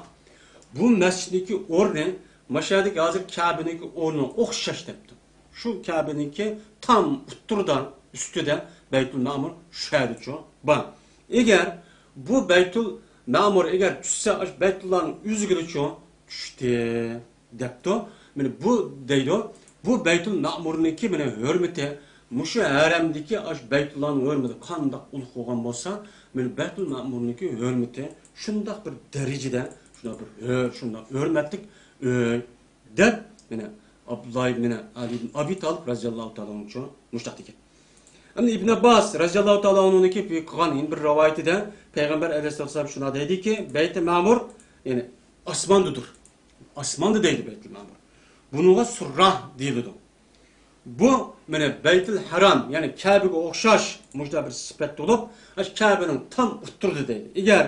بۇ مەسچىتنىڭكى ئورنى ماشۇ يەردىكى ھازىر كەبىنىڭكى ئورنىغا ئوخشاش دەپتۇ. شۇ كەبىنىڭكى تام ئوتتۇرىدا، ئۈستىدە بەيتۇل مەمۇر شۇ يەردىچۇ بار. ئەگەر بۇ بەيتۇل مەمۇر ئەگەر چۈشسە، ئاشۇ بەيتۇللانىڭ ئۆزىگىچۇ چۈشتى دەپتۇ. مانا بۇ دەيدۇ، بۇ بەيتۇل مەمۇرنىڭكى مانا ھۆرمىتى، مۇشۇ ھەرەمدىكى ئاشۇ بەيتۇللانىڭ ھۆرمىتى قانداق ئۇلۇغ بولغان بولسا، مانا بەيتۇل مەمۇرنىڭكى ھۆرمىتى شۇنداق بىر دەرىجىدە، شۇنداق بىر ھۆر-، شۇنداق ھۆرمەتلىك ئۆي دەپ، مانا ئابدۇللا ئىبن ئەلى ئىبن ئەبى تالىپ رەزىياللاھۇ تائالا ئەنھۇ مۇشۇنداق دېگەن. ئەمدى ئىبن ئابباس رەزىياللاھۇ تائالا ئەنھۇنىڭكى قىلغان يەنە بىر رىۋايىتىدە پەيغەمبەر ئەلەيھىسسالام شۇنداق دەيدىكى، بەيتى مەمۇر، يەنى ئاسماندىدۇر. ئاسماندا دەيدۇ بەيتۇل مەمۇر. بۇنىڭغا سۇرراھ دېيىلىدۇ. بۇ، مانا، بەيتۇل ھەرام، يەنى كەبىگە ئوخشاش مۇشۇنداق بىر سۈپەت بولۇپ، ئاشۇ كەبىنىڭ تام ئوتتۇرىدا دەيدۇ. ئەگەر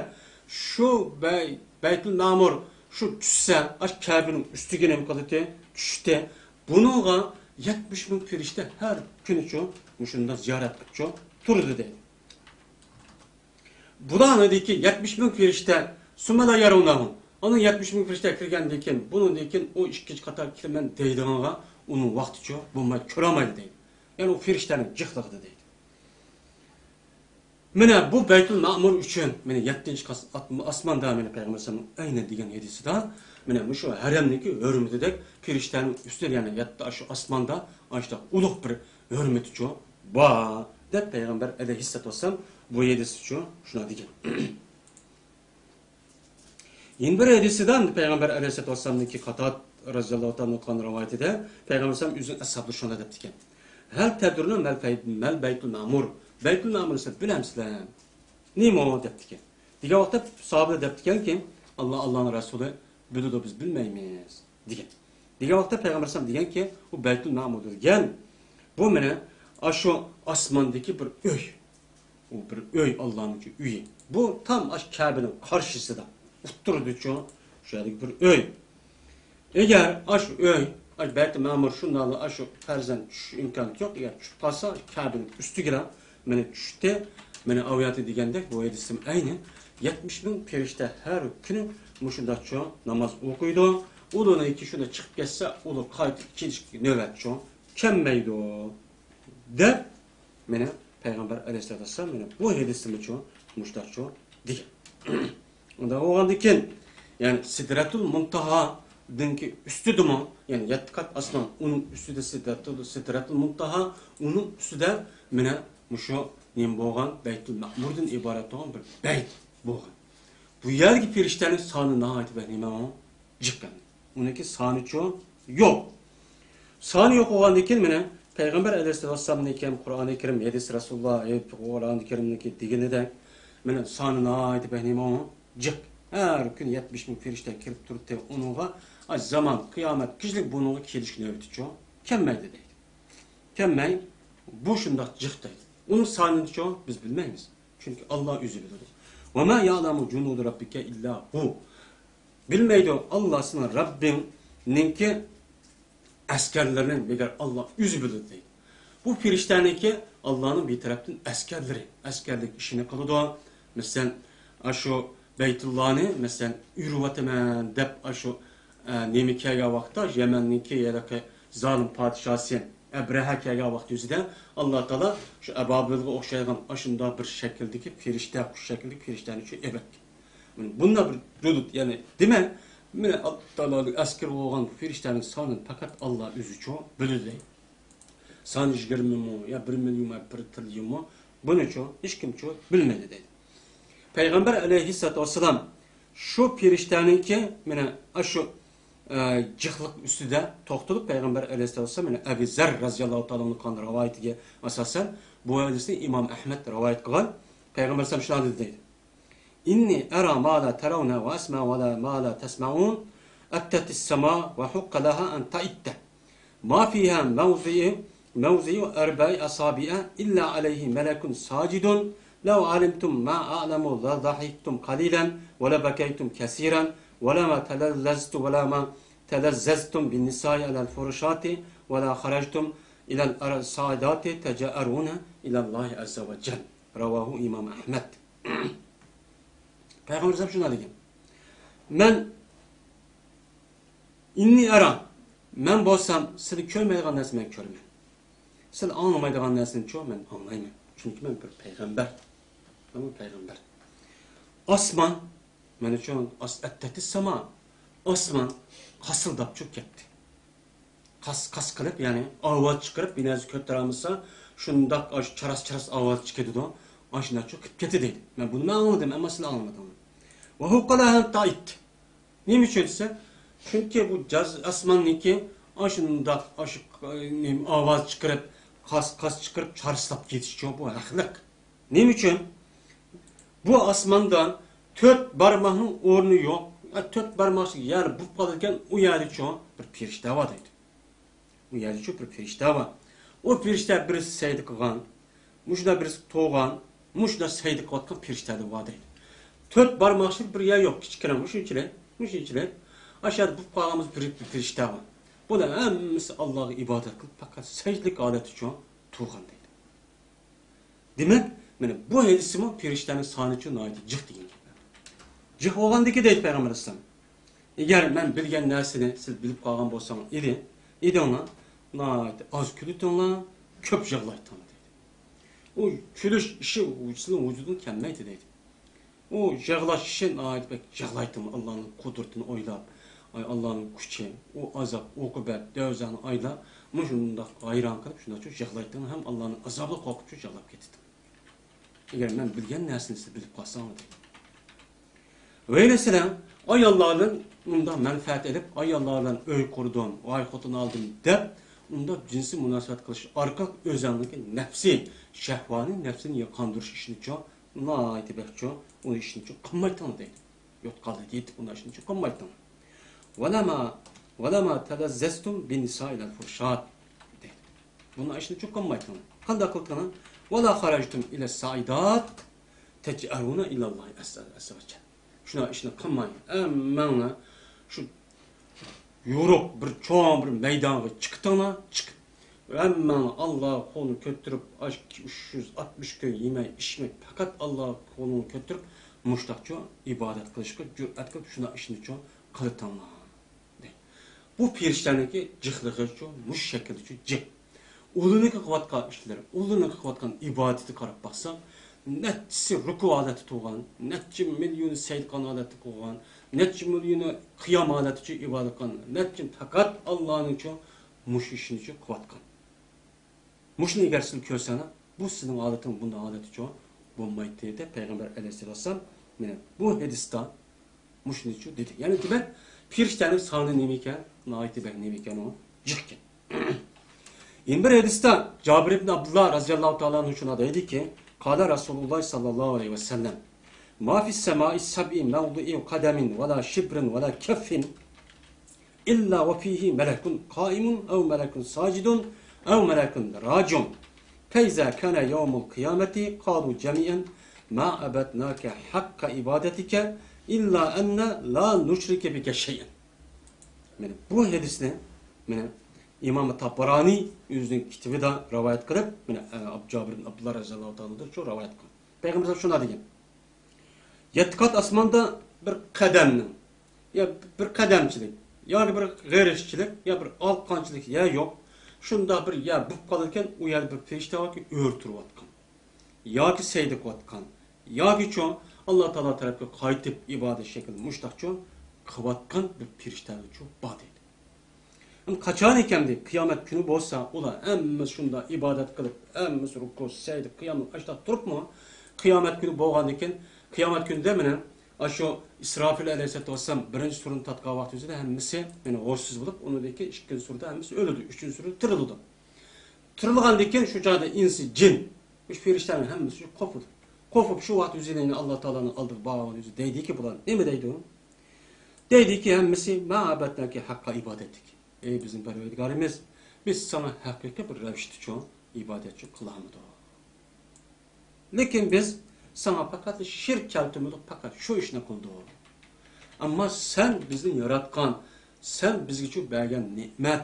شۇ بەي-، بەيتۇل مەمۇر شۇ چۈشسە، ئاشۇ كەبىنىڭ ئۈستىگە نېمە قىلدى؟ چۈشتى. بۇنىڭغا يەتمىش مىڭ پەرىشتە ھەر كۈنىچۇ مۇشۇنداق زىيارەت قىلىپچۇ تۇرىدۇ دەيدۇ. بۇلارنىڭكى يەتمىش مىڭ پەرىشتە، سۇممە لا يەرەۋنەھۇ، ئاندىن يەتمىش مىڭ پەرىشتە كىرگەندىن كېيىن، بۇنىڭدىن كېيىن ئۇ ئىككىنچى قاتار كىرىمەن دەيدىغانغا ئۇنىڭ ۋاقتىچۇ بولماي، كۆرەلمەيدۇ دەيدۇ. يەنى ئۇ پەرىشتەنىڭ جىقلىقىدا دەيدۇ. مانا بۇ بەيتۇل مەمۇر ئۈچۈن، مانا يەتتىنچى قاس-، ئات-، ئاسماندا، مانا پەيغەمبەر ئەلەيھىسسالام ئەينى دېگەن ھەدىسىدە، مانا مۇشۇ ھەرەمنىڭكى ھۆرمىتىدەك پەرىشتەنىڭ ئۈستىدە، يەنى يەتتە ئاشۇ ئاسماندا ئاشۇنداق ئۇلۇغ بىر ھۆرمىتىچۇ بار، دەپ پەيغەمبەر ئەلەيھىسسالاتۇ ۋەسسالام بۇ ھەدىسىچۇ شۇنداق دېگەن. يەنە بىر ھەدىسىدە پەيغەمبەر ئەلەيھىسسالاتۇ ۋەسسالامنىڭكى قاتادە رەزىياللاھۇ تائالا ئەنھۇ قىلغان رىۋايىتىدە پەيغەمبەر ئەلەيھىسسالام ئۆزىنىڭ ئەسھابلىرىغا شۇنداق دەپتىكەن. ھەل تەدرۇنە مەل بەي-، مەل بەيتۇل مەمۇر. بەيتۇل مەمۇرنى سىلەر بىلەمسىلەر؟ نېمە ئۇ؟ دەپتىكەن. دېگەن ۋاقىتتا ساھابىلەر دەپتىكەنكى، ئاللا، ئاللانىڭ رەسۇلى بىلىدۇ، بىز بىلمەيمىز، دېگەن. دېگەن ۋاقىتتا پەيغەمبەر ئەلەيھىسسالام دېگەنكى، ئۇ بەيتۇل مەمۇر دېگەن، بۇ مانا ئاشۇ ئاسماندىكى بىر ئۆي. ئۇ بىر ئۆي، ئاللانىڭكى ئۆيى. بۇ تام ئاشۇ كەبىنىڭ قارشىسىدا، ئوتتۇرىدىچۇ، شۇ يەردىكى بىر ئۆي. ئەگەر ئاشۇ ئۆي، ئاشۇ بەيتۇل مەمۇر شۇنداقلا ئاشۇ پەرزەنت چۈشۈش ئىمكانى يوق، ئەگەر چۈشۈپ قالسا، كەبىنىڭ ئۈستىگىلا مانا چۈشتى. مانا ئاۋۇ يەردە دېگەندەك، بۇ ھەدىستىمۇ ئەينى يەتمىش مىڭ پەرىشتە ھەر كۈنى مۇشۇنداقچۇ ناماز ئوقۇيدۇ. ئۇلارنىڭكى شۇنداق چىقىپ كەتسە، ئۇلار قايتىپ كېلىش نۆۋەتچۇ كەلمەيدۇ، دەپ، مانا پەيغەمبەر ئەلەيھىسسالاتۇ ۋەسسالام مانا بۇ ھەدىستىمۇچۇ مۇشۇنداقچۇ دېگەن. ئۇنداق بولغاندىكىن، يەنى سىدرەتۇل مۇنتاھادىنكى ئۈستىدىمۇ، يەنى يەتتە قات ئاسمان، ئۇنىڭ ئۈستىدە سىدرەتۇل، سىدرەتۇل مۇنتاھا، ئۇنىڭ ئۈستىدە مانا مۇشۇ نېمە بولغان، بەيتۇل مەمۇردىن ئىبارەت بولغان بىر بەيت بولغان. بۇ يەردىكى پەرىشتەنىڭ سانى ناھايىتى بەك نېمە، جىق. ئۇنىڭكى سانىچۇ يوق. سانى يوق بولغاندىن كېيىن، مانا پەيغەمبەر ئەلەيھىسسالاتۇ ۋەسسالامنىڭكى ھەم قۇرئانى كەرىم، ھەدىس رەسۇلۇللا، قۇرئانى كەرىمنىڭكى دېگىنىدەك، مانا سانى ناھايىتى بەك نېمە، جىق. ھەر كۈنى يەتمىش مىڭ پەرىشتە كىرىپ تۇرۇپتۇ ئۇنىڭغا. ئاي، زامان، قىيامەت، كىشىلىك بۇنىڭغا كېلىش نۆۋىتىچۇ كەلمەيدۇ دەيدۇ. كەلمەي، بۇ شۇنداق جىق دەيدۇ. ئۇنىڭ سانىنىچۇ بىز بىلمەيمىز. چۈنكى ئاللا ئۆزى بىلىدۇ. ۋەما يەئلەمۇ جۇنۇدە رەببىكە ئىللا ھۇ. بىلمەيدۇ ئاللا سېنىڭ رەببىڭنىڭكى ئەسكەرلىرىنى مەگەر ئاللا ئۆزى بىلىدۇ دەيدۇ. بۇ پەرىشتەنىڭكى ئاللانىڭ بىر تەرەپتىن ئەسكەرلىرى، ئەسكەرلىك ئىشىنى قىلىدۇ. مەسىلەن، ئاشۇ بەيتۇللانى، مەسىلەن، ئۆرۈۋاتىمەن دەپ، ئاشۇ، ئە، نېمە كەلگەن ۋاقىتتا، يەمەننىڭكى ھېلىقى زالىم پادىشاسى ئەبرەھە كەلگەن ۋاقىت يۈزىدە، ئاللا تائالا شۇ ئەبابىلغا ئوخشايدىغان ئاشۇنداق بىر شەكىلدىكى پەرىشتە، قۇش شەكىلدىكى پەرىشتەنى شۇ ئەۋەتكەن. بۇنداق بىر جۇدۇد، يەنى دېمەك، مانا ئاللا تائالانىڭ ئەسكىرى بولغان پەرىشتەنىڭ سانىنى پەقەت ئاللا ئۆزىچۇ بىلىدۇ دەيدۇ. سانى يىگىرمىمۇ، يا بىر مىليونمۇ، بىر تىرىليونمۇ، بۇنىچۇ ھېچكىمچۇ بىلمەيدۇ دەيدۇ. پەيغەمبەر ئەلەيھىسسالاتۇ ۋەسسالام شۇ پەرىشتەنىڭكى، مانا، ئاشۇ، ئە، جىقلىق ئۈستىدە توختىلىپ، پەيغەمبەر ئەلەيھىسسالاتۇ ۋەسسالام، مانا، ئەبى زەر رەزىياللاھۇ تائالا ئەنھۇ قىلغان رىۋايىتىگە ئاساسەن، بۇ ھەدىسنى ئىمام ئەھمەد رىۋايەت قىلغان. پەيغەمبەر ئەلەيھىسسالام شۇنداق دېدى دەيدۇ. إني أرى ما لا ترون وأسمع ولا ما لا تسمعون. أتت السماء وحق لها أن تئت. ما فيها موضع، موضع أربع أصابع إلا عليه ملك ساجد. لو علمتم ما أعلم لضحكتم قليلا ولبكيتم كثيرا ولما تلذذت، ولما تلذذتم بالنساء على الفرشات ولا خرجتم إلى الصعيدات تجأرون إلى الله عز وجل. رواه إمام أحمد. پەيغەمبەر ئەلەيھىسسالام شۇنداق دېگەن. مەن، إني أرى، مەن بولسام سىلى كۆرمەيدىغان نەرسىنى مەن كۆرىمەن. سىلى ئاڭلىمايدىغان نەرسىنىچۇ مەن ئاڭلايمەن. چۈنكى مەن بىر پەيغەمبەر. مەن بىر پەيغەمبەر. ئاسمان، مانا شۇ ئاس-، ئەتتەتىس ساما. ئاسمان قاسىلداپچۇ كەتتى. قاس، قاس قىلىپ، يەنى ئاۋاز چىقىرىپ، بىر نەرسە كۆتۈرەلمىسە، شۇنداق ئاشۇ چاراس-چاراس ئاۋاز چىقىدىدۇ. ئاشۇنداقچۇ قىلىپ كەتتى دەيدۇ. مەن بۇنى مەن ئاڭلىدىم، ئەمما سىلەر ئاڭلىمىدىڭلار. ۋە ھۇققە لەھەن تائىت. نېمە ئۈچۈن دېسە، چۈنكى بۇ جاز-، ئاسماننىڭكى ئاشۇنداق، ئاشۇ، نېمە، ئاۋاز چىقىرىپ، قاس، قاس چىقىرىپ، چارسلاپ كېتىشىچۇ بۇ ھەقلىق. نېمە ئۈچۈن؟ بۇ ئاسماندا تۆت بارماقنىڭ ئورنى يوق. ئە، تۆت بارماقچىلىق يەر بولۇپ قالىدىكەن، ئۇ يەردىچۇ بىر پېرىشتە بار دەيدۇ. ئۇ يەردىچۇ بىر پېرىشتە بار. ئۇ پېرىشتە بىرسى سەجدە قىلغان، مۇشۇنداق بىرسى تۇرغان، مۇشۇنداق سەجدە قىلىۋاتقان پېرىشتەلەر بار دەيدۇ. تۆت بارماقچىلىق بىر يەر يوق، كىچىككىنە، مۇشۇنچىلىك، مۇشۇنچىلىك. ئاشۇ يەردە بولۇپ قالغان بىر، بىر پېرىشتە بار. بۇلار ھەممىسى ئاللاغا ئىبادەت قىلىپ، پەقەت سەجدىلىك ھالەتتىچۇ تۇرغان دەيدۇ. دېمەك، مانا بۇ ھەدىستىمۇ پېرىشتەنىڭ سانىچۇ ناھايىتى جىق دېگەن گەپ. جىق بولغاندىكى دەيدۇ پەيغەمبەر ئەلەيھىسسالام، ئەگەر مەن بىلگەن نەرسىنى سىز بىلىپ قالغان بولساڭ ئىدى، ئىدىڭلار، ناھايىتى ئاز كۈلىتىڭلار، كۆپ يىغلايتىڭلار دەيدۇ. ئۇ كۈلۈش ئىشى سىلىنىڭ ۋۇجۇدىڭىزغا كەلمەيتتى دەيدۇ. ئۇ يىغلاش ئىشى ناھايىتى بەك يىغلايتتىم، ئاللانىڭ قۇدرىتىنى ئويلاپ، ئاي، ئاللانىڭ كۈچى، ئۇ ئازاب، ئوقۇبەت، دەۋزەڭنى ئايلاپ، مۇشۇنداق ھەيران قېلىپ، شۇنداقچۇ يىغلايتتىم ھەم ئاللانىڭ ئازابىدىن قورقۇپچۇ يىغلاپ كېتىتتىم. ئەگەر مەن بىلگەن نەرسىنى سىز بىلىپ قالساڭلار دەيدۇ. ۋەيلە سىلەر ئاياللار بىلەن مۇنداق مەنپەئەت ئېلىپ، ئاياللار بىلەن ئۆي قۇردۇم، ۋاي خوتۇن ئالدىم دەپ، ئۇنداق جىنسىي مۇناسىۋەت قىلىش ئارقىلىق ئۆزەڭنىڭكى نەپسى، شەھۋانىي نەپسىنى قاندۇرۇش ئىشىنىچۇ، ناھايىتى بەكچۇ، ئۇنى ئىشىنىچۇ قىلمايتىڭلار دەيدۇ. يوتقالدى دېيىپ، ئۇنداق ئىشنىچۇ قىلمايتىڭلار. ۋەلەما، ۋەلەما تەلەززەزتۇم بىننىسائىل فۇرشات دەيدۇ. بۇنداق ئىشنىچۇ قىلمايتىڭلار. قانداق قىلدىڭلار؟ ۋەلا خەرەجتۇم ئىلە سائىدات تەجئەرۇنە ئىلەللاھى ئەززە، ئەززە ۋە جەل. شۇنداق ئىشنى قىلماي، ھەممەڭلار شۇ يورۇق بىر چوڭ بىر مەيدانغا چىقتىڭلار، چىقىپ، ھەممەڭلار ئاللاغا قولنى كۆتۈرۈپ، ئاشۇ ئۈچ يۈز ئاتمىش كۈن يېمەي، ئىچمەي، پەقەت ئاللاغا قولۇڭنى كۆتۈرۈپ، مۇشتاقچۇ ئىبادەت قىلىشقا جۈرئەت قىلىپ، شۇنداق ئىشنىچۇ قىلىتىڭلار. بۇ پېرىشتەنىڭكى جىقلىقىچۇ، مۇشۇ شەكىلدىچۇ جىق. ئۇلىنىڭكى قىلىۋاتقان ئىشلىرى، ئۇلىنىڭكى قىلىۋاتقان ئىبادىتىگە قاراپ باقساق، نەچچىسى رۇكۇ ھالەتتە تۇرغان، نەچچە مىليونى سەجدە قىلغان ھالەتتە تۇرغان، نەچچە مىليونى قىيام ھالەتتىچۇ ئىبادەت قىلغان، نەچچە پەقەت ئاللانىڭچۇ مۇشۇ ئىشنىچۇ قىلىۋاتقان. مۇشۇنى ئەگەر سىلەر كۆرسەڭلار، بۇ سىزنىڭ ھالىتىڭ بۇنداق ھالەتتىچۇ بولمايتتى دەپ پەيغەمبەر ئەلەيھىسسالام مانا بۇ ھەدىستە مۇشۇنىچۇ دېدى. يەنى دېمەك، پېرىشتەنىڭ سانى نېمە ئىكەن؟ ناھايىتى بەك نېمە ئىكەن ئۇ؟ جىق ئىكەن. يەنە بىر ھەدىستە جابىر ئىبن ئابدۇللا رەزىياللاھۇ تائالا ئەنھۇ شۇنداق دەيدىكى، قال رسول الله صلى الله عليه وسلم، ما في السماء السبع موضع قدم ولا شبر ولا كف إلا وفيه ملك قائم أو ملك ساجد أو ملك راجع. فإذا كان يوم القيامة قالوا جميعا ما عبدناك حق عبادتك إلا أننا لا نشرك بك شيئا. مانا بۇ ھەدىسنى مانا ئىمام تاببارانى ئۆزىنىڭ كىتابىدا رىۋايەت قىلىپ، مانا جابىر ئىبن ئابدۇللا رەزىياللاھۇ تائالا ئەنھۇ شۇ رىۋايەت قىلغان. پەيغەمبەر شۇنداق دېگەن. يەتتە قات ئاسماندا بىر قەدەمنىڭ، يا بىر قەدەمچىلىك، ياكى بىر غېرىشچىلىك، يا بىر ئالىقانچىلىك يەر يوق. شۇنداق بىر يەر بولۇپ قالىدىكەن، ئۇ يەردە بىر پېرىشتە باركى، ئۆرە تۇرۇۋاتقان، ياكى سەجدە قىلىۋاتقان، ياكىچۇ ئاللا تائالا تەرەپكە قايتىپ ئىبادەت شەكلىدە مۇشتاقچۇ قىلىۋاتقان بىر پېرىشتەلەرچۇ بار دەيدۇ. ئەمما قاچان ئىكەن دەيدۇ، قىيامەت كۈنى بولسا، ئۇلار ھەممىسى شۇنداق ئىبادەت قىلىپ، ھەممىسى رۇكۇ، سەجدە، قىيام، ئاشۇنداق تۇرۇپمۇ، قىيامەت كۈنى بولغاندىن كېيىن، قىيامەت كۈنىدە مانا ئاشۇ ئىسرافىل ئەلەيھىسسالاتۇ ۋەسسالام بىرىنچى سۇرىنى تارتقان ۋاقتى ئۆزىدە ھەممىسى، يەنى ھوشسىز بولۇپ، ئۇنىڭدىن كېيىن ئىككىنچى سۇرىدا ھەممىسى ئۆلىدۇ، ئۈچىنچى سۇرىدا تىرىلىدۇ. تىرىلغاندىن كېيىن شۇ چاغدا ئىنسى، جىن، مۇشۇ پېرىشتەلەرنىڭ ھەممىسى قوپىدۇ. قوپۇپ شۇ ۋاقىت ئۆزىنىڭ ئاللا تائالانىڭ ئالدىغا بارغان ئۆزى دەيدىكى، بۇلار نېمە دەيدۇ؟ دەيدىكى ھەممىسى، ما ئەبەدناكە ھەققە ئىبادەتىك. ئەي بىزنىڭ پەرۋەردىگارىمىز، بىز ساڭا ھەقىقىي بىر رەۋىشتىچۇ ئىبادەتچۇ قىلالمىدۇق. لېكىن بىز ساڭا پەقەت شىرك كەلتۈرمىدۇق، پەقەت شۇ ئىشنى قىلدۇق. ئەمما سەن بىزنى ياراتقان، سەن بىزگىچۇ بەرگەن نېمەت،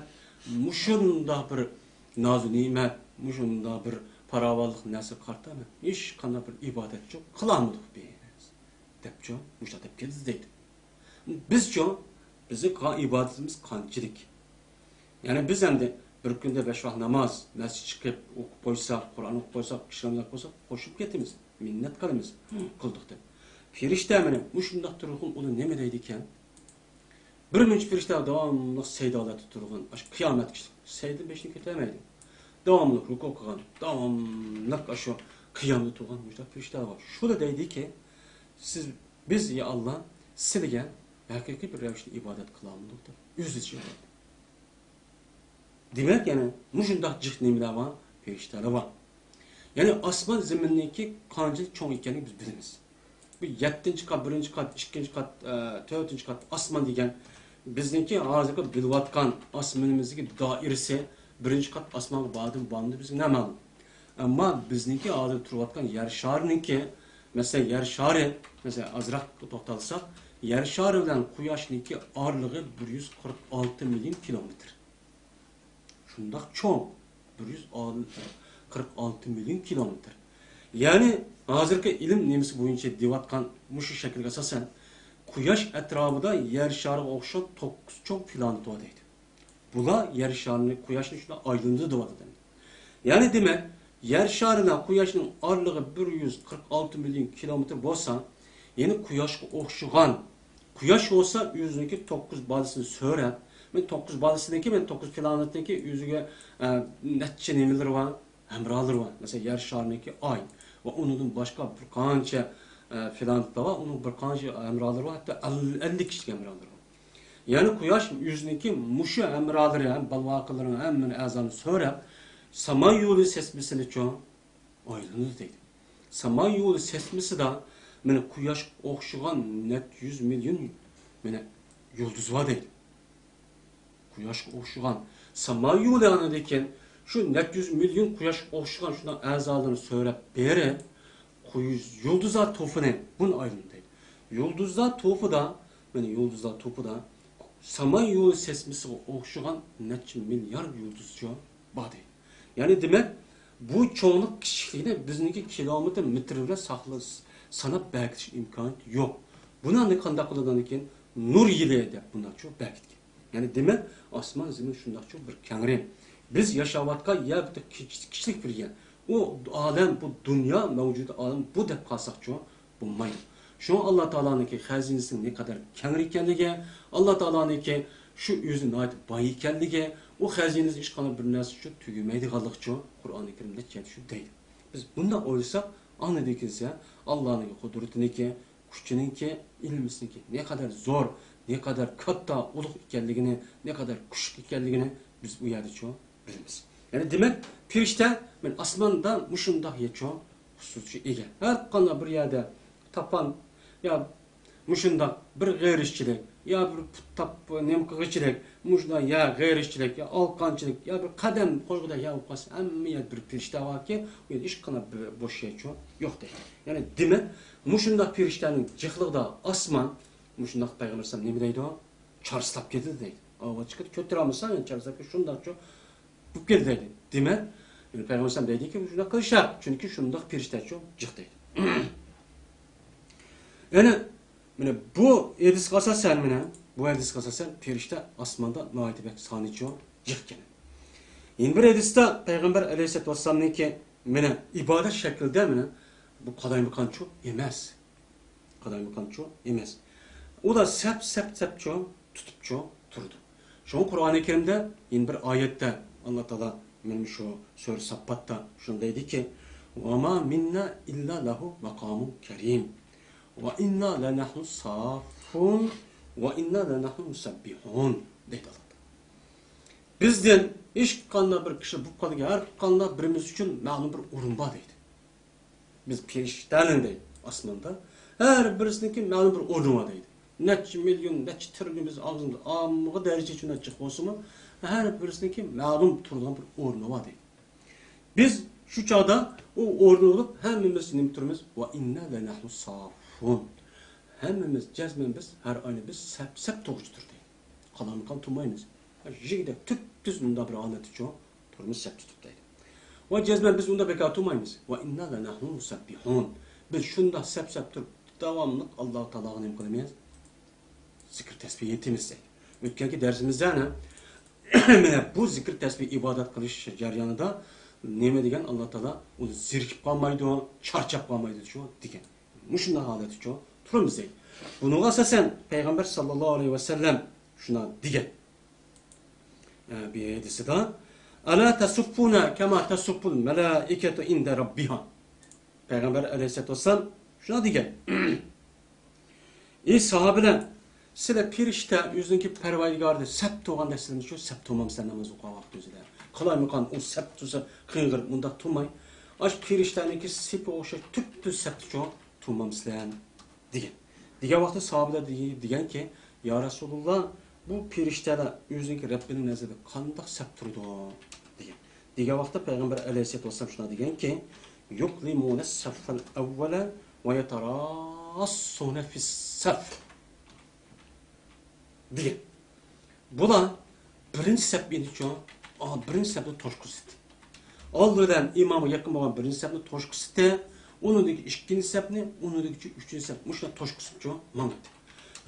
مۇشۇنداق بىر نازۇ نېمەت، مۇشۇنداق بىر پاراۋانلىق نەرسىگە قارىتا ھېچقانداق بىر ئىبادەتچۇ قىلالمىدۇق بىز، دەپچۇ مۇشۇنداق دەپ كەتتى دەيدۇ. بىزچۇ، بىزنىڭ قىلغان ئىبادىتىمىز قانچىلىك؟ يەنى بىز ئەمدى بىر كۈندە بەش ۋاق ناماز، مەسچىتكە چىقىپ ئوقۇپ قويساق، قۇرئان ئوقۇپ قويساق، كىشىلەر بىلەن قويساق، قوشۇپ كېتىمىز، مىننەت قىلىمىز، قىلدۇق دەپ. پەرىشتە مانا مۇشۇنداق تۇرغان ئۇلار نېمە دەيدىكەن؟ بىر مۇنچە پەرىشتە داۋاملىق سەجدە ھالەتتە تۇرغان، ئاشۇ قىيامەتكىچە سەجدىدىن بېشىنى كۆتۈرمەيدۇ. داۋاملىق رۇكۇ قىلغان، داۋاملىق ئاشۇ قىيامدا تۇرغان مۇشۇنداق پەرىشتە بار. شۇلار دەيدىكى، سىز، بىز، يا ئاللا، سىلىگە ھەقىقىي بىر رەۋىشتە ئىبادەت قىلالمىدۇق دەپ، ئۆزىچە. دېمەك، يەنە مۇشۇنداق جىق نېمىلەر بار؟ پەرىشتەلەر بار. يەنى ئاسمان زېمىننىڭكى قانچىلىك چوڭ ئىكەنلىكىنى بىز بىلىمىز. بۇ يەتتىنچى قات، بىرىنچى قات، ئىككىنچى قات، ئە، تۆتىنچى قات ئاسمان دېگەن بىزنىڭكى ھازىرقى بىلىۋاتقان ئاسمىنىمىزدىكى دائىرىسى بىرىنچى قات ئاسمانغا باردىمۇ بارمىدى بىزگە نامەلۇم. ئەمما بىزنىڭكى ھازىر تۇرۇۋاتقان يەر شارىنىڭكى، مەسىلەن، يەر شارى، مەسىلەن، ئازراق توختالساق، يەر شارى بىلەن قۇياشنىڭكى ئارىلىقى بىر يۈز قىرىق ئالتە مىليون كىلومېتىر. شۇنداق چوڭ، بىر يۈز قىرىق ئالتە مىليون كىلومېتىر. يەنى ھازىرقى ئىلىم نېمىسى بويىچە دېيىۋاتقان مۇشۇ شەكىلگە ئاساسەن، قۇياش ئەتراپىدا يەر شارىغا ئوخشاش توققۇز چوڭ پلانېت بار دەيدۇ. بۇلار يەر شارىنى، قۇياشنى شۇنداق ئايلىنىدۇ دەۋاتىدۇ. يەنى دېمەك، يەر شارى بىلەن قۇياشنىڭ ئارىلىقى بىر يۈز قىرىق ئالتە مىليون كىلومېتىر بولسا، يەنى قۇياشقا ئوخشىغان، قۇياش بولسا ئۆزىنىڭكى توققۇز بالىسىنى سۆرەپ، مەن توققۇز بالىسىنىڭكى، مەن توققۇز پلانېتنىڭكى ئۆزىگە، ئە، نەچچە نېمىلىرى بار، ھەمراھلىرى بار. مەسىلەن، يەر شارىنىڭكى ئاي ۋە ئۇنىڭدىن باشقا بىر قانچە، ئە، پلانېتلار بار، ئۇنىڭ بىر قانچە ھەمراھلىرى بار، ھەتتا ئەللىك كىشىلىك ھەمراھلىرى بار. يەنى قۇياش ئۆزىنىڭكى مۇشۇ ھەمراھلىرى ھەم بالىۋاقىلىرىنىڭ ھەممىنى ئەزانى سۆرەپ، سامان يولى سېسمىسىنىچۇ ئايلىنىدۇ دەيدۇ. سامان يولى سېسمىسىدا مانا قۇياشقا ئوخشىغان نەچچە يۈز مىليون مانا يۇلتۇز بار دەيدۇ. قۇياشقا ئوخشىغان سامان يولى ئاندىن كېيىن شۇ نەچچە يۈز مىليون قۇياشقا ئوخشىغان شۇنداق ئەزالىرىنى سۆرەپ بېرىپ، قۇياش يۇلتۇزلار توپىنى بۇنى ئايلىنىدۇ دەيدۇ. يۇلتۇزلار توپىدا، مانا يۇلتۇزلار توپىدا سامان يولى سېسمىسىغا ئوخشىغان نەچچە مىليارد يۇلتۇزچۇ بار دەيدۇ. يەنى دېمەك، بۇ چوڭلۇق كىچىكلىكىنى بىزنىڭكى كىلومېتىر، مېتىر بىلەن ساقلا-، ساناپ بەركىتىش ئىمكانىيىتى يوق. بۇنى ئاندىن قانداق قىلىدىكەن؟ نۇر يىلى دەپ بۇنداقچۇ بەركىتكەن. يەنى دېمەك، ئاسمان زېمىن شۇنداقچۇ بىر كەڭرى. بىز ياشاۋاتقان يەر بىر كىچ-، كىچىك بىر يەر. ئۇ ئالەم، بۇ دۇنيا، مەۋجۇدات ئالەم بۇ دەپ قالساقچۇ بولمايدۇ. شۇڭا ئاللا تائالانىڭكى خەزىنىسىنىڭ نەقەدەر كەڭرى ئىكەنلىكى، ئاللا تائالانىڭكى شۇ ئۆزى ناھايىتى باي ئىكەنلىكى، ئۇ خەزىنىسى ھېچقانداق بىر نەرسە ئۈچۈن تۈگىمەيدىغانلىقىچۇ قۇرئانى كەرىمدە شۇ دەيدۇ. بىز بۇنداق ئويلىساق، ئاندىن كېيىن ئاللانىڭكى قۇدرىتىنىڭكى، كۈچىنىڭكى، ئىلمىسىنىڭكى نەقەدەر زور، نەقەدەر كاتتا، ئۇلۇغ ئىكەنلىكىنى، نەقەدەر كۈچلۈك ئىكەنلىكىنى بىز ئۇ يەردىچۇ بىلىمىز. يەنى دېمەك، پەرىشتە مەن ئاسماندا مۇشۇنداق يەرچۇ خۇسۇسىي ئىگە. ھەر قانداق بىر يەردە تاپان يا مۇشۇنداق بىر غېرىزچىلىك، يا بىر پۇت تاپ-، نېمە قىلغۇچىلىك، مۇشۇنداق يا غېرىزچىلىك، يا ئالقانچىلىك، يا بىر قەدەم قويغۇدەك يا بولۇپ قالسا، ھەممە يەردە بىر پەرىشتە باركى، ئۇ يەردە ھېچقانداق بىر بوش يەرچۇ يوق دەيدۇ. يەنى دېمەك، مۇشۇنداق پەرىشتەنىڭ جىقلىقىدا ئاسمان، مۇشۇنداق پەيغەمبەر ئەلەيھىسسالام نېمە دەيدۇ؟ چارسلاپ كېتىدۇ دەيدۇ. ئاۋات چىقىدۇ، كۆتۈرەلمىسەڭ، يەنە چارسلاپ كېتىدۇ، شۇنداقچۇ بولۇپ كېتىدۇ دەيدۇ. دېمەك، يەنى پەيغەمبەر ئەلەيھىسسالام دەيدۇكى، شۇنداق قىلىش شەرت، چۈنكى شۇنداق پەرىشتەچۇ جىق دەيدۇ. يەنى، مانا بۇ ھەدىسكە ئاساسەن، مانا بۇ ھەدىسكە ئاساسەن پەرىشتە ئاسماندا ناھايىتى بەك سانىچۇ جىق ئىكەن. يەنە بىر ھەدىستە پەيغەمبەر ئەلەيھىسسالاتۇ ۋەسسالامنىڭكى، مانا ئىبادەت شەكلىدە، مانا بۇ قالايمىقانچۇ ئەمەس. قالايمىقانچۇ ئەمەس. ئۇلار سەپ، سەپ، سەپچۇ تۇتۇپچۇ تۇرىدۇ. شۇڭا قۇرئانى كەرىمدە يەنە بىر ئايەتتە ئاللا تائالا مانا شۇ سۈرە ساففاتتا شۇنى دەيدىكى، «ۋەما مىننا ئىللا لەھۇ مەقامۇن كەرىم. ۋە ئىننا لەنەھنۇ ساففۇن. ۋە ئىننا لەنەھنۇ مۇسەببىھۇن» دەيدۇ ئاللا تائالا. بىزدىن ھېچقانداق بىر كىشى بولۇپ قالدى، ھەر قانداق بىرىمىز ئۈچۈن مەلۇم بىر ئورۇن بار دەيدۇ. بىز پەرىشتەنىڭ دەيدۇ، ئاسماندا ھەر بىرسىنىڭكى مەلۇم بىر ئورنى بار دەيدۇ. نەچچە مىليون، نەچچە تىرىليون بىز ئاغزىمىزدا ئاممىغا دەرىجە ئىچىدە جىق بولسىمۇ، ھەر بىرسىنىڭكى مەلۇم تۇرىدىغان بىر ئورنى بار دەيدۇ. بىز شۇ چاغدا ئۇ ئورنىدا بولۇپ ھەممىمىز نېمە تۇرىمىز؟ ۋە ئىننا لەنەھنۇ ساففۇن. ھەممىمىز جەزمەن بىز ھەر ئاينى بىز سەپ، سەپ تۇرغۇچە تۇردى. قالايمىقان تۇرمايمىز. يىگدەك تۈپتۈز مۇنداق بىر ھالەتتىچۇ تۇرىمىز سەپ تۇتۇپ دەيدۇ. ۋە جەزمەن بىز ئۇنداق بىكار تۇرمايمىز. ۋە ئىننا لەنەھنۇ مۇسەببىھۇن. بىز شۇنداق سەپ-سەپ تۇرۇپ، داۋاملىق ئاللا تائالاغا نېمە قىلىمىز؟ زىكىر تەسبىھ ئېيتىمىز دەيدۇ. ئۆتكەنكى دەرسىمىزدە ئەنە مانا بۇ زىكىر تەسبىھ ئىبادەت قىلىش جەريانىدا نېمە دېگەن؟ ئاللا تائالا ئۇ زېرىكىپ قالمايدۇ، چارچاپ قالمايدۇ شۇ دېگەن. مۇشۇنداق ھالەتتىچۇ تۇرىمىز دەيدۇ. بۇنىڭغا ئاساسەن پەيغەمبەر ساللاللاھۇ ئەلەيھى ۋەسەللەم شۇنداق دېگەن. ئە، بىر ھەدىسىدا، «ئەلا تەسۇففۇنە كەما تەسۇففۇل مەلائىكەتۇ ئىندە رەببىھا.» پەيغەمبەر ئەلەيھىسسالاتۇ ۋەسسالام شۇنداق دېگەن. ئى ساھابىلەر، سىلەر پېرىشتە ئۆزىنىڭكى پەرۋەردىگارىدا سەپ تۇرغاندەك سىلەرمۇ شۇ سەپ تۇرمامسىلەر ناماز ئوقۇغان ۋاقتىڭىزدا؟ قالايمىقان ئۇ سەپ تۇرسا قىڭغىرىپ مۇنداق تۇرماي، ئاشۇ پېرىشتەنىڭكى سېپىگە ئوخشاش تۈپتۈز سەپتىچۇ تۇرمامسىلەر دېگەن. دېگەن ۋاقىتتا ساھابىلەر دېگەن، دېگەنكى، يا رەسۇلۇللا، بۇ پېرىشتەلەر ئۆزىنىڭكى رەببىنىڭ نەزىرىدە قانداق سەپ تۇرىدۇ؟ دېگەن. دېگەن ۋاقىتتا پەيغەمبەر ئەلەيھىسسالاتۇ ۋەسسالام شۇنداق دېگەنكى، يۇقلىمۇنە سەففەل ئەۋۋەلە ۋە يەتەراسسۇنە فىسسەف. دېگەن. بۇلار بىرىنچى سەپنىچۇ، ئا، بىرىنچى سەپنى توشقۇزىدۇ. ئالدى بىلەن ئىمامغا يېقىن بولغان بىرىنچى سەپنى توشقۇزىدۇ. ئۇنىڭدىن كېيىن ئىككىنچى سەپنى، ئۇنىڭدىن كېيىن ئۈچىنچى سەپ، مۇشۇنداق توشقۇزۇپچۇ ماڭىدۇ.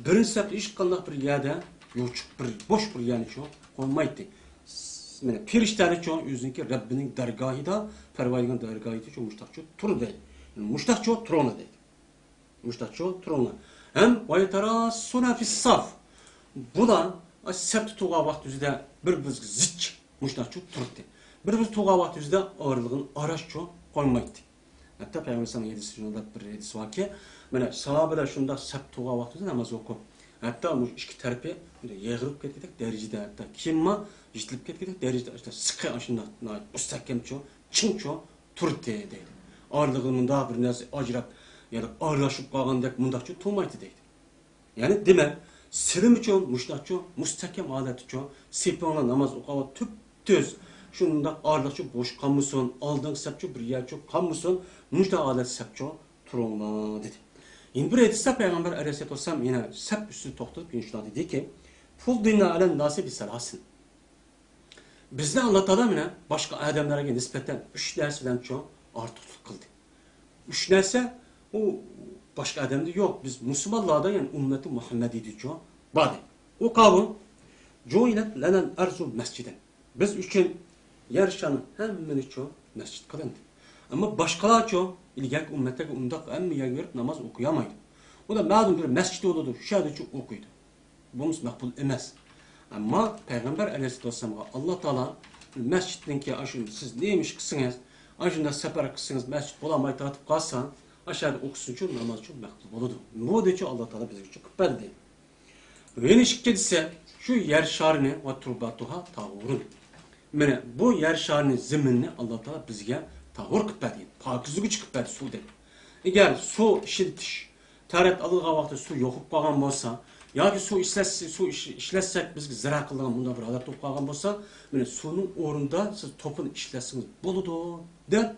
بىرىنچى سەپتە ھېچقانداق بىر يەردە يوچۇق، بىر بوش بىر يەرنىچۇ قويمايتتى. مانا پېرىشتەنىچۇ ئۆزىنىڭكى رەببىنىڭ دەرگاھىدا، پەرۋەردىگارنىڭ دەرگاھىدىچۇ مۇشتاقچۇ تۇر دەيدۇ. مۇشتاقچۇ تۇرۇڭلار دەيدۇ. مۇشتاقچۇ تۇرۇڭلار. ھەم ۋەيتەراسسۇنە فىسساف. بۇلار سەپتە تۇرغان ۋاقتى ئۆزىدە بىر-بىرىگە زىچ مۇشتاقچۇ تۇراتتى. بىر-بىرى تۇرغان ۋاقتى ئۆزىدە ئارىلىقىنى ئاراشچۇ قويمايتتى. ھەتتا پەيغەمبەر ئەلەيھىسسالام ھەدىسى شۇنداق بىر ھەدىس باركى، مانا ساھابىلەر شۇنداق سەپ تۇرغان ۋاقتى ئۆزىدە ناماز ئوقۇپ، ھەتتا مۇشۇ ئىككى تەرىپى يېغىرىپ كەتكۈدەك دەرىجىدە، ھەتتا كىيىممۇ يىرتىلىپ كەتكۈدەك دەرىجىدە ئاشۇنداق سىقى، ئاشۇنداق ناھايىتى مۇستەھكەمچۇ، چىڭچۇ تۇراتتى دەيدۇ. ئارىلىقىدا مۇنداق بىر نەرسە ئاجراپ، يەنى ئارىلاشىپ قالغاندەك مۇنداقچۇ تۇرمايتتى دەيدۇ. يەنى دېمەك، سىلىمۇچۇ مۇشۇنداقچۇ مۇستەھكەم ھالەتتىچۇ، سېپىڭلار ناماز ئوقۇۋاتقان تۈپتۈز، شۇنداق ئارىلىقچۇ بوش قالمىسۇن، ئالدىنقى سەپچۇ بىر يەرچۇ قالمىسۇن، مۇشۇنداق ھالەتتە سەپچۇ تۇرۇڭلار دېدى. يەنە بىر ھەدىستە پەيغەمبەر ئەلەيھىسسالاتۇ ۋەسسالام يەنە سەپ ئۈستىدە توختىلىپ يەنە شۇنداق دېدىكى، فۇضدىلنا ئەلەن ناسى بىسەلاسىن. بىزنى ئاللا تائالا مانا باشقا ئادەملەرگە نىسبەتەن ئۈچ نەرسە بىلەنچۇ ئارتۇقلۇق قىلدى. ئۈچ نەرسە ئۇ باشقا ئادەمدە يوق. بىز مۇسۇلمانلاردا، يەنى ئۈممەتى مۇھەممەدىيدىچۇ بار. ئۇ قاۋۇ، جۇئىلەت لەنەل ئەرزۇ مەسجىدەن. بىز ئۈچۈن يەر شارنىڭ ھەممىنىچۇ مەسچىت قىلىندى. ئەمما باشقىلارچۇ ئىلگەركى ئۈممەتلەرگە ئۇنداق ھەممە يەرگە بېرىپ ناماز ئوقۇيالمايدۇ. ئۇدا مەلۇم بىر مەسچىت بولىدۇ، شۇ يەردىچۇ ئوقۇيدۇ. بۇمۇ مەقبۇل ئەمەس. ئەمما پەيغەمبەر ئەلەيھىسسالاتۇ ۋەسسالامغا ئاللا تائالا مەسچىتنىڭكى ئاشۇ سىز نېمە ئىش قىلسىڭىز، ئاشۇنداق سەپەر قىلسىڭىز، مەسچىت بولالماي تارتىپ قالسا، ئاشۇ يەردە ئوقۇسىنچۇ نامازچۇ مەقبۇل بولىدۇ. بۇ دېچۇ ئاللا تائالا بىزگىچۇ قىلىپ بەردى. يەنە ئىككىنچىسى، شۇ يەر شارىنى ۋە تۇرباتۇھا تاھۇرۇن. مانا بۇ يەر شارىنى، زېمىننى ئاللا تائالا بىزگە تاھۇر قىلىپ بەردى، پاكىزلىگۈچى قىلىپ بەردى سۇدەك. ئەگەر سۇ ئىشلىتىش، تەرەت ئالىدىغان ۋاقىتتا سۇ يوق بولۇپ قالغان بولسا، ياكى سۇ ئىشلەتسە، سۇ ئىش-، ئىشلەتسەك بىزگە زەرەر قىلىدىغان مۇنداق بىر ھالەت بولۇپ قالغان بولسا، مانا سۇنىڭ ئورنىدا سىز توپىنى ئىشلەتسىڭىز بولىدۇ، دەپ،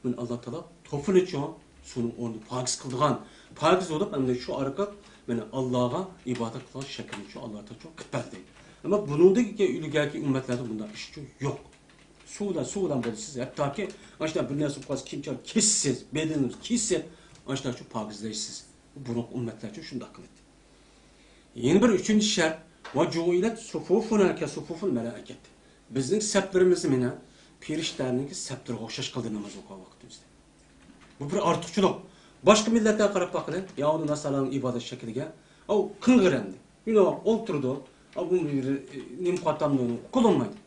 مانا ئاللا تائالا توپىنىچۇ سۇنىڭ ئورنىنى پاكىز قىلىدىغان، پاكىز بولۇپ، ئەمدى شۇ ئارقىلىق مانا ئاللاغا ئىبادەت قىلغان شەكىلنىچۇ ئاللا تائالا قىلىپ بەردى. ئەمما بۇنىڭدىن كېيىن ئىلگەركى ئۈممەتلەردە بۇنداق ئىشچۇ يوق. سۇ بىلەن، سۇ بىلەن بولىدۇ. سىز ھەتتاكى ئاشۇنداق بىر نەرسە بولۇپ قالسا، كىيىم-كېچەك كېسىسىز، بەدىنىڭىزنى كېسىپ، ئاشۇنداقچۇ پاكىزلەيسىز. بۇرۇنقى ئۈممەتلەرچۇ شۇنداق قىلىدۇ. يەنە بىر ئۈچىنچى شەرت، ۋە جۇئىلەت سۇفۇفۇنا كە سۇفۇفۇل مەلائىكەت. بىزنىڭ سەپلىرىمىزنى مانا پېرىشتىلەرنىڭكى سەپلىرىگە ئوخشاش قىلدى ناماز ئوقۇغان ۋاقتىمىزدا. بۇ بىر ئارتۇقچىلىق. باشقا مىللەتلەرگە قاراپ باققىلى، يەھۇدىي ناسارانىڭ ئىبادەت شەكلىگە. ئاۋۇ قىڭغىر ئەمدى. يۇنى ئولتۇرىدۇ. ئاۋۇ بىر، ئى، نېمە قاتامدۇ ئۇنى قىلالمايدۇ.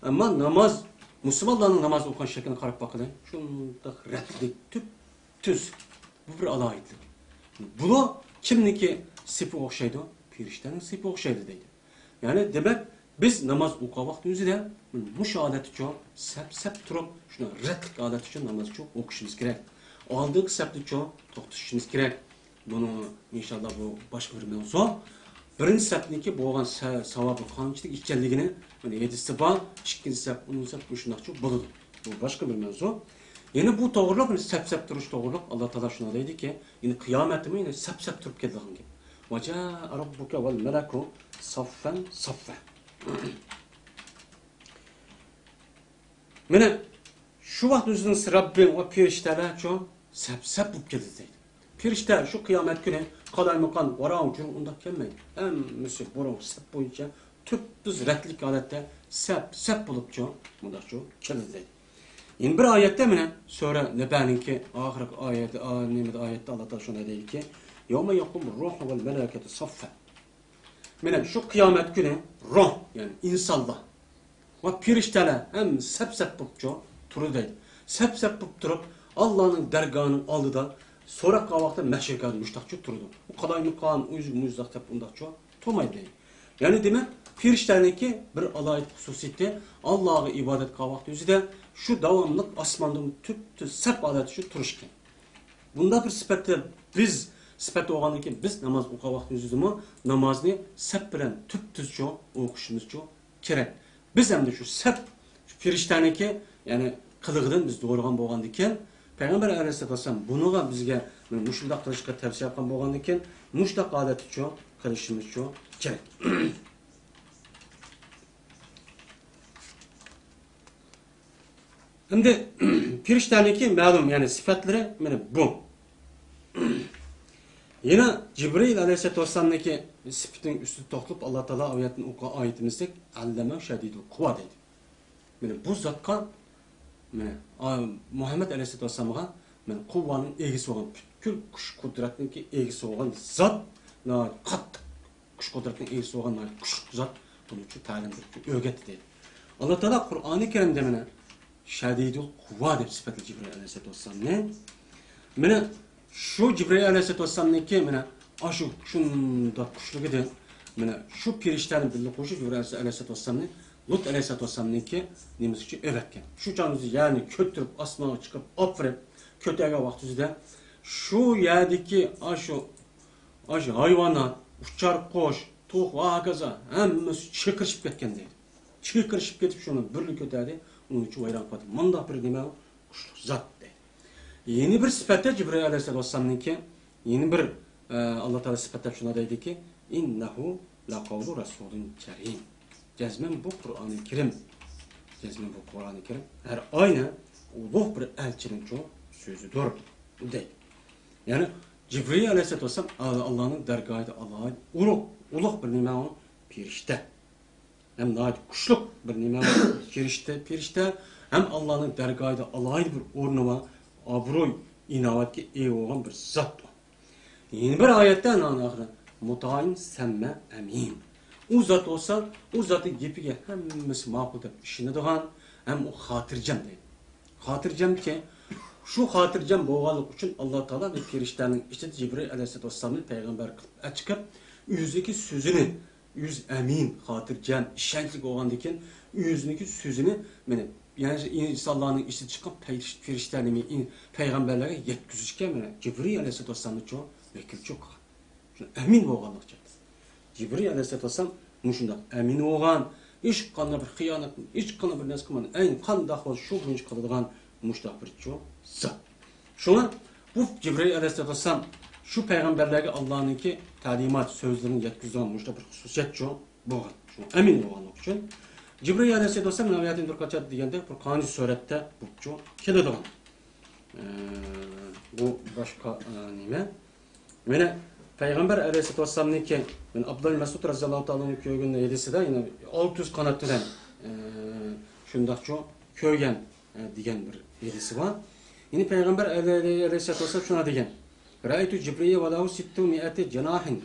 ئەمما ناماز، مۇسۇلمانلارنىڭ ناماز ئوقۇغان شەكلىگە قاراپ باققىلى، شۇنداق رەتلىك، تۈپتۈز. بۇ بىر ئالاھىدىلىك. بۇلار كىمنىڭكى سېپىگە ئوخشايدۇ؟ پېرىشتەنىڭ سېپىگە ئوخشايدۇ دەيدۇ. يەنى دېمەك، بىز ناماز ئوقۇغان ۋاقتىمىزدا مۇشۇ ھالەتتىچۇ سەپ-سەپ تۇرۇپ، شۇنداق رەتلىك ھالەتتىچۇ نامازچۇ ئوقۇشىمىز كېرەك. ئالدىنقى سەپتىچۇ توختىشىمىز كېرەك. بۇنىڭ ئىنشاللا بۇ باشقا بىر مەۋزۇ. بىرىنچى سەپنىڭكى بولغان سە-، ساۋابى قانچىلىك ئىكەنلىكىنى مانا ھەدىستە بار. ئىككىنچى سەپ، ئونىنچى سەپ مۇشۇنداقچۇ بولىدۇ. بۇ باشقا بىر مەۋزۇ. يەنە بۇ توغرۇلۇق، سەپ-سەپ تۇرۇش توغرۇلۇق ئاللا تائالا شۇنداق دەيدىكى، يەنى قىيامەتتىمۇ يەنە سەپ-سەپ تۇرۇپ كېتىدىغان گەپ. ۋەجائە رەببۇكە ۋەل مەلەكۇ سەففەن سەففە. مانا شۇ ۋاقىت ئۆزىنىڭ رەببىڭ ۋە پېرىشتەلەرچۇ سەپ-سەپ بولۇپ كېلىدۇ دەيدۇ. پېرىشتە شۇ قىيامەت كۈنى قالايمىقان، ۋاراڭ-چۇرۇڭ ئۇنداق كەلمەيدۇ. ھەممىسى بۇرۇنقى سەپ بويىچە تۈپتۈز رەتلىك ھالەتتە سەپ، سەپ بولۇپچۇ، مۇنداقچۇ كېلىدۇ دەيدۇ. يەنە بىر ئايەتتە مانا سۈرە نەبەنىڭكى ئاخىرقى ئايەتى، ئا، نېمىدە ئايەتتە ئاللا تائالا شۇنداق دەيدىكى، يەۋمە يەقۇمۇر روھۇ ۋەل مەلائىكەتۇ سەففا. مانا شۇ قىيامەت كۈنى روھ، يەنى ئىنسانلار ۋە پەرىشتىلەر ھەم سەپ-سەپ بوپچۇ تۇرىدۇ دەيدۇ. سەپ-سەپ بوپ تۇرۇپ، ئاللانىڭ دەرگاھىنىڭ ئالدىدا سوراق قىلغان ۋاقىتتا مەھشەرگاھىدا مۇشتاقچۇ تۇرىدۇ. ئۇ قالايمىقان، ئۇيزۇق-مۇيزۇق دەپ ئۇنداقچۇ تۇرمايدۇ دەيدۇ. يەنى دېمەك، پەرىشتىلەرنىڭكى بىر ئالاھىدە خۇسۇسىيىتى، ئاللاغا ئىبادەت قىلغان ۋاقتى ئۆزىدە شۇ داۋاملىق ئاسماندىن تۈپتۈز سەپ ھالەتتە شۇ تۇرۇشكەن. بۇنداق بىر سۈپەتتە بىز، سۈپەت بولغاندىن كېيىن بىز ناماز ئوقۇغان ۋاقتىمىزدىمۇ نامازنى سەپ بىلەن تۈپتۈزچۇ ئوقۇشىمىزچۇ كېرەك. بىز ئەمدى شۇ سەپ، شۇ پەرىشتەنىڭكى، يەنى قىلىقىدىن بىز دوغرىغان بولغاندىكىن، پەيغەمبەر ئەلەيھىسسالاتۇ ۋەسسالام بۇنىڭغا بىزگە مۇشۇنداق قىلىشقا تەۋسىيە قىلغان بولغاندىكىن، مۇشۇنداق ھالەتتىچۇ قىلىشىمىزچۇ كېرەك. ئەمدى پەرىشتەنىڭكى مەلۇم، يەنى سۈپەتلىرى مانا بۇ. يەنە جىبرىئىل ئەلەيھىسسالاتۇ ۋەسسالامنىڭكى سۈپىتىنىڭ ئۈستىدە توختىلىپ، ئاللا تائالا ئايەتتىن ئوقۇغان ئايىتىمىزدەك، ئەللەمە شەدىدۇل قۇۋا دەيدۇ. مانا بۇ زاتقا، مانا، ئا، مۇھەممەد ئەلەيھىسسالاتۇ ۋەسسالامغا، مانا، قۇۋۋانىڭ ئىگىسى بولغان، پۈتكۈل كۈچ قۇدرەتنىڭكى ئىگىسى بولغان زات، ناھايىتى قاتتىق كۈچ قۇدرەتنىڭ ئىگىسى بولغان ناھايىتى كۈچلۈك زات بۇنى شۇ تەلىم بېرىپ ئۆگەتتى دەيدۇ. ئاللا تائالا قۇرئانى كەرىمدە مانا شەدىدۇل قۇۋۋا دەپ سۈپەتلىدى جىبرىئىل ئەلەيھىسسالاتۇ ۋەسسالامنى. مانا شۇ جىبرىئىل ئەلەيھىسسالاتۇ ۋەسسالامنىڭكى مانا ئاشۇ شۇنداق كۈچلۈكىدىن مانا شۇ پەرىشتىلەرنى بىللە قوشۇپ جىبرىئىل ئەلەيھىسسالاتۇ ۋەسسالامنى لۇت ئەلەيھىسسالاتۇ ۋەسسالامنىڭكى نېمىسىگىچە ئەۋەتكەن. شۇ چاغدا يەرنى كۆتۈرۈپ ئاسمانغا چىقىپ ئاپىرىپ كۆتەرگەن ۋاقتىدا شۇ يەردىكى ئاشۇ ئاشۇ ھايۋانات، ئۇچار قۇش، توخۇ ۋە ھاكازا ھەممىسى چىرقىرىشىپ كەتكەن دەيدۇ. چىرقىرىشىپ كېتىپ شۇنى بىرلا كۆتەردى، ئۇنىڭ ئىچى ۋەيران قىلدى. مۇنداق بىر نېمە، كۈچلۈك زات دەيدۇ. يەنە بىر سۈپەتتە جىبرىئىل ئەلەيھىسسالاتۇ ۋەسسالامنىڭكى، يەنە بىر، ئە، ئاللا تائالا سۈپەتلەپ شۇنداق دەيدىكى، ئىننەھۇ لەقەۋلۇ رەسۇلىن كەرىم. جەزمەن بۇ قۇرئانى كەرىم. جەزمەن بۇ قۇرئانى كەرىم. ھەر ئاينى ئۇلۇغ بىر ئەلچىنىڭچۇ سۆزىدۇر دەيدۇ. يەنى جىبرىئىل ئەلەيھىسسالاتۇ ۋەسسالام ئاللانىڭ دەرگاھىدا ئالاھىدە ئۇلۇغ، ئۇلۇغ بىر نېمە ئۇ؟ پەرىشتە. ھەم ناھايىتى كۈچلۈك بىر نېمە ئۇ؟ پەرىشتە، پەرىشتە. ھەم ئاللانىڭ دەرگاھىدا ئالاھىدە بىر ئورنى بار، ئابرۇي، ئىناۋەتكە ئىگە بولغان بىر زات ئۇ. يەنە بىر ئايەتتە ئانىڭ ئاخىرى مۇتائىن سەممە ئەمىن. ئۇ زات بولسا، ئۇ زاتنىڭ گېپىگە ھەممىسى ماقۇل دەپ ئىشىنىدىغان، ھەم ئۇ خاتىرجەم دەيدۇ. خاتىرجەمكى، شۇ خاتىرجەم بولغانلىقى ئۈچۈن ئاللا تائالا بىر پەرىشتەنىڭ ئىچىدە جىبرىئىل ئەلەيھىسسالاتۇ ۋەسسالامنى پەيغەمبەر قىلىپ ئەچىقىپ، ئۆزىنىڭكى سۆزىنى، ئۆزى ئەمىن، خاتىرجەم، ئىشەنچلىك بولغاندىكىن، ئۆزىنىڭكى سۆزىنى، مانا، يەنى ئىنسانلارنىڭ ئىچىدە چىققان پەرىش-، پەرىشتە نېمە، ئىن-، پەيغەمبەرلەرگە يەتكۈزۈشكە، مانا، جىبرىئىل ئەلەيھىسسالاتۇ ۋەسسالامنى چوڭ ۋەكىلچىلىك قىلغان. شۇ ئەمىن بولغانلىقى ئۈچۈن. جىبرىئىل ئەلەيھىسسالاتۇ ۋەسسالام مۇشۇنداق ئەمىن بولغان، ھېچقانداق بىر خىيانەت، ھېچقانداق بىر نەرسە قىلمىغان، ئەينى قانداق بولسا شۇ بويىچە قىلىدىغان مۇشۇنداق بىر چوڭ زات. شۇڭا بۇ جىبرىئىل ئەلەيھىسسالاتۇ ۋەسسالام شۇ پەيغەمبەرلەرگە ئاللانىڭكى تەلىمات سۆزلىرىنى يەتكۈزىدىغان مۇشۇنداق بىر خۇسۇسىيەت چوڭ بولغان. شۇڭا ئەمىن بولغانلىقى ئۈچۈن جىبرىئىل ئەلەيھىسسالاتۇ ۋەسسالام ناۋىيەتىن دۇرقاچات دېگەندە بىر قانۇن سۈرەتتە بۇ چوڭ كېلىدىغان. ئە، بۇ باشقا، ئە، نېمە؟ مانا پەيغەمبەر ئەلەيھىسسالاتۇ ۋەسسالامنىڭكى، مانا ئابدۇللا مەسئۇد رەزىياللاھۇ تائالا ئەنھۇ كۆرگەن ھەدىسىدە، يەنە ئالتە يۈز قانات بىلەن، ئە، شۇنداقچۇ كۆرگەن، ئە، دېگەن بىر ھەدىسى بار. يەنە پەيغەمبەر ئەلەي-، ئەلەيھىسسالاتۇ ۋەسسالام شۇنداق دېگەن، رەئەيتۇ جىبرىيە ۋە لەھۇ سىتتۇ مىئەتى جاناھىن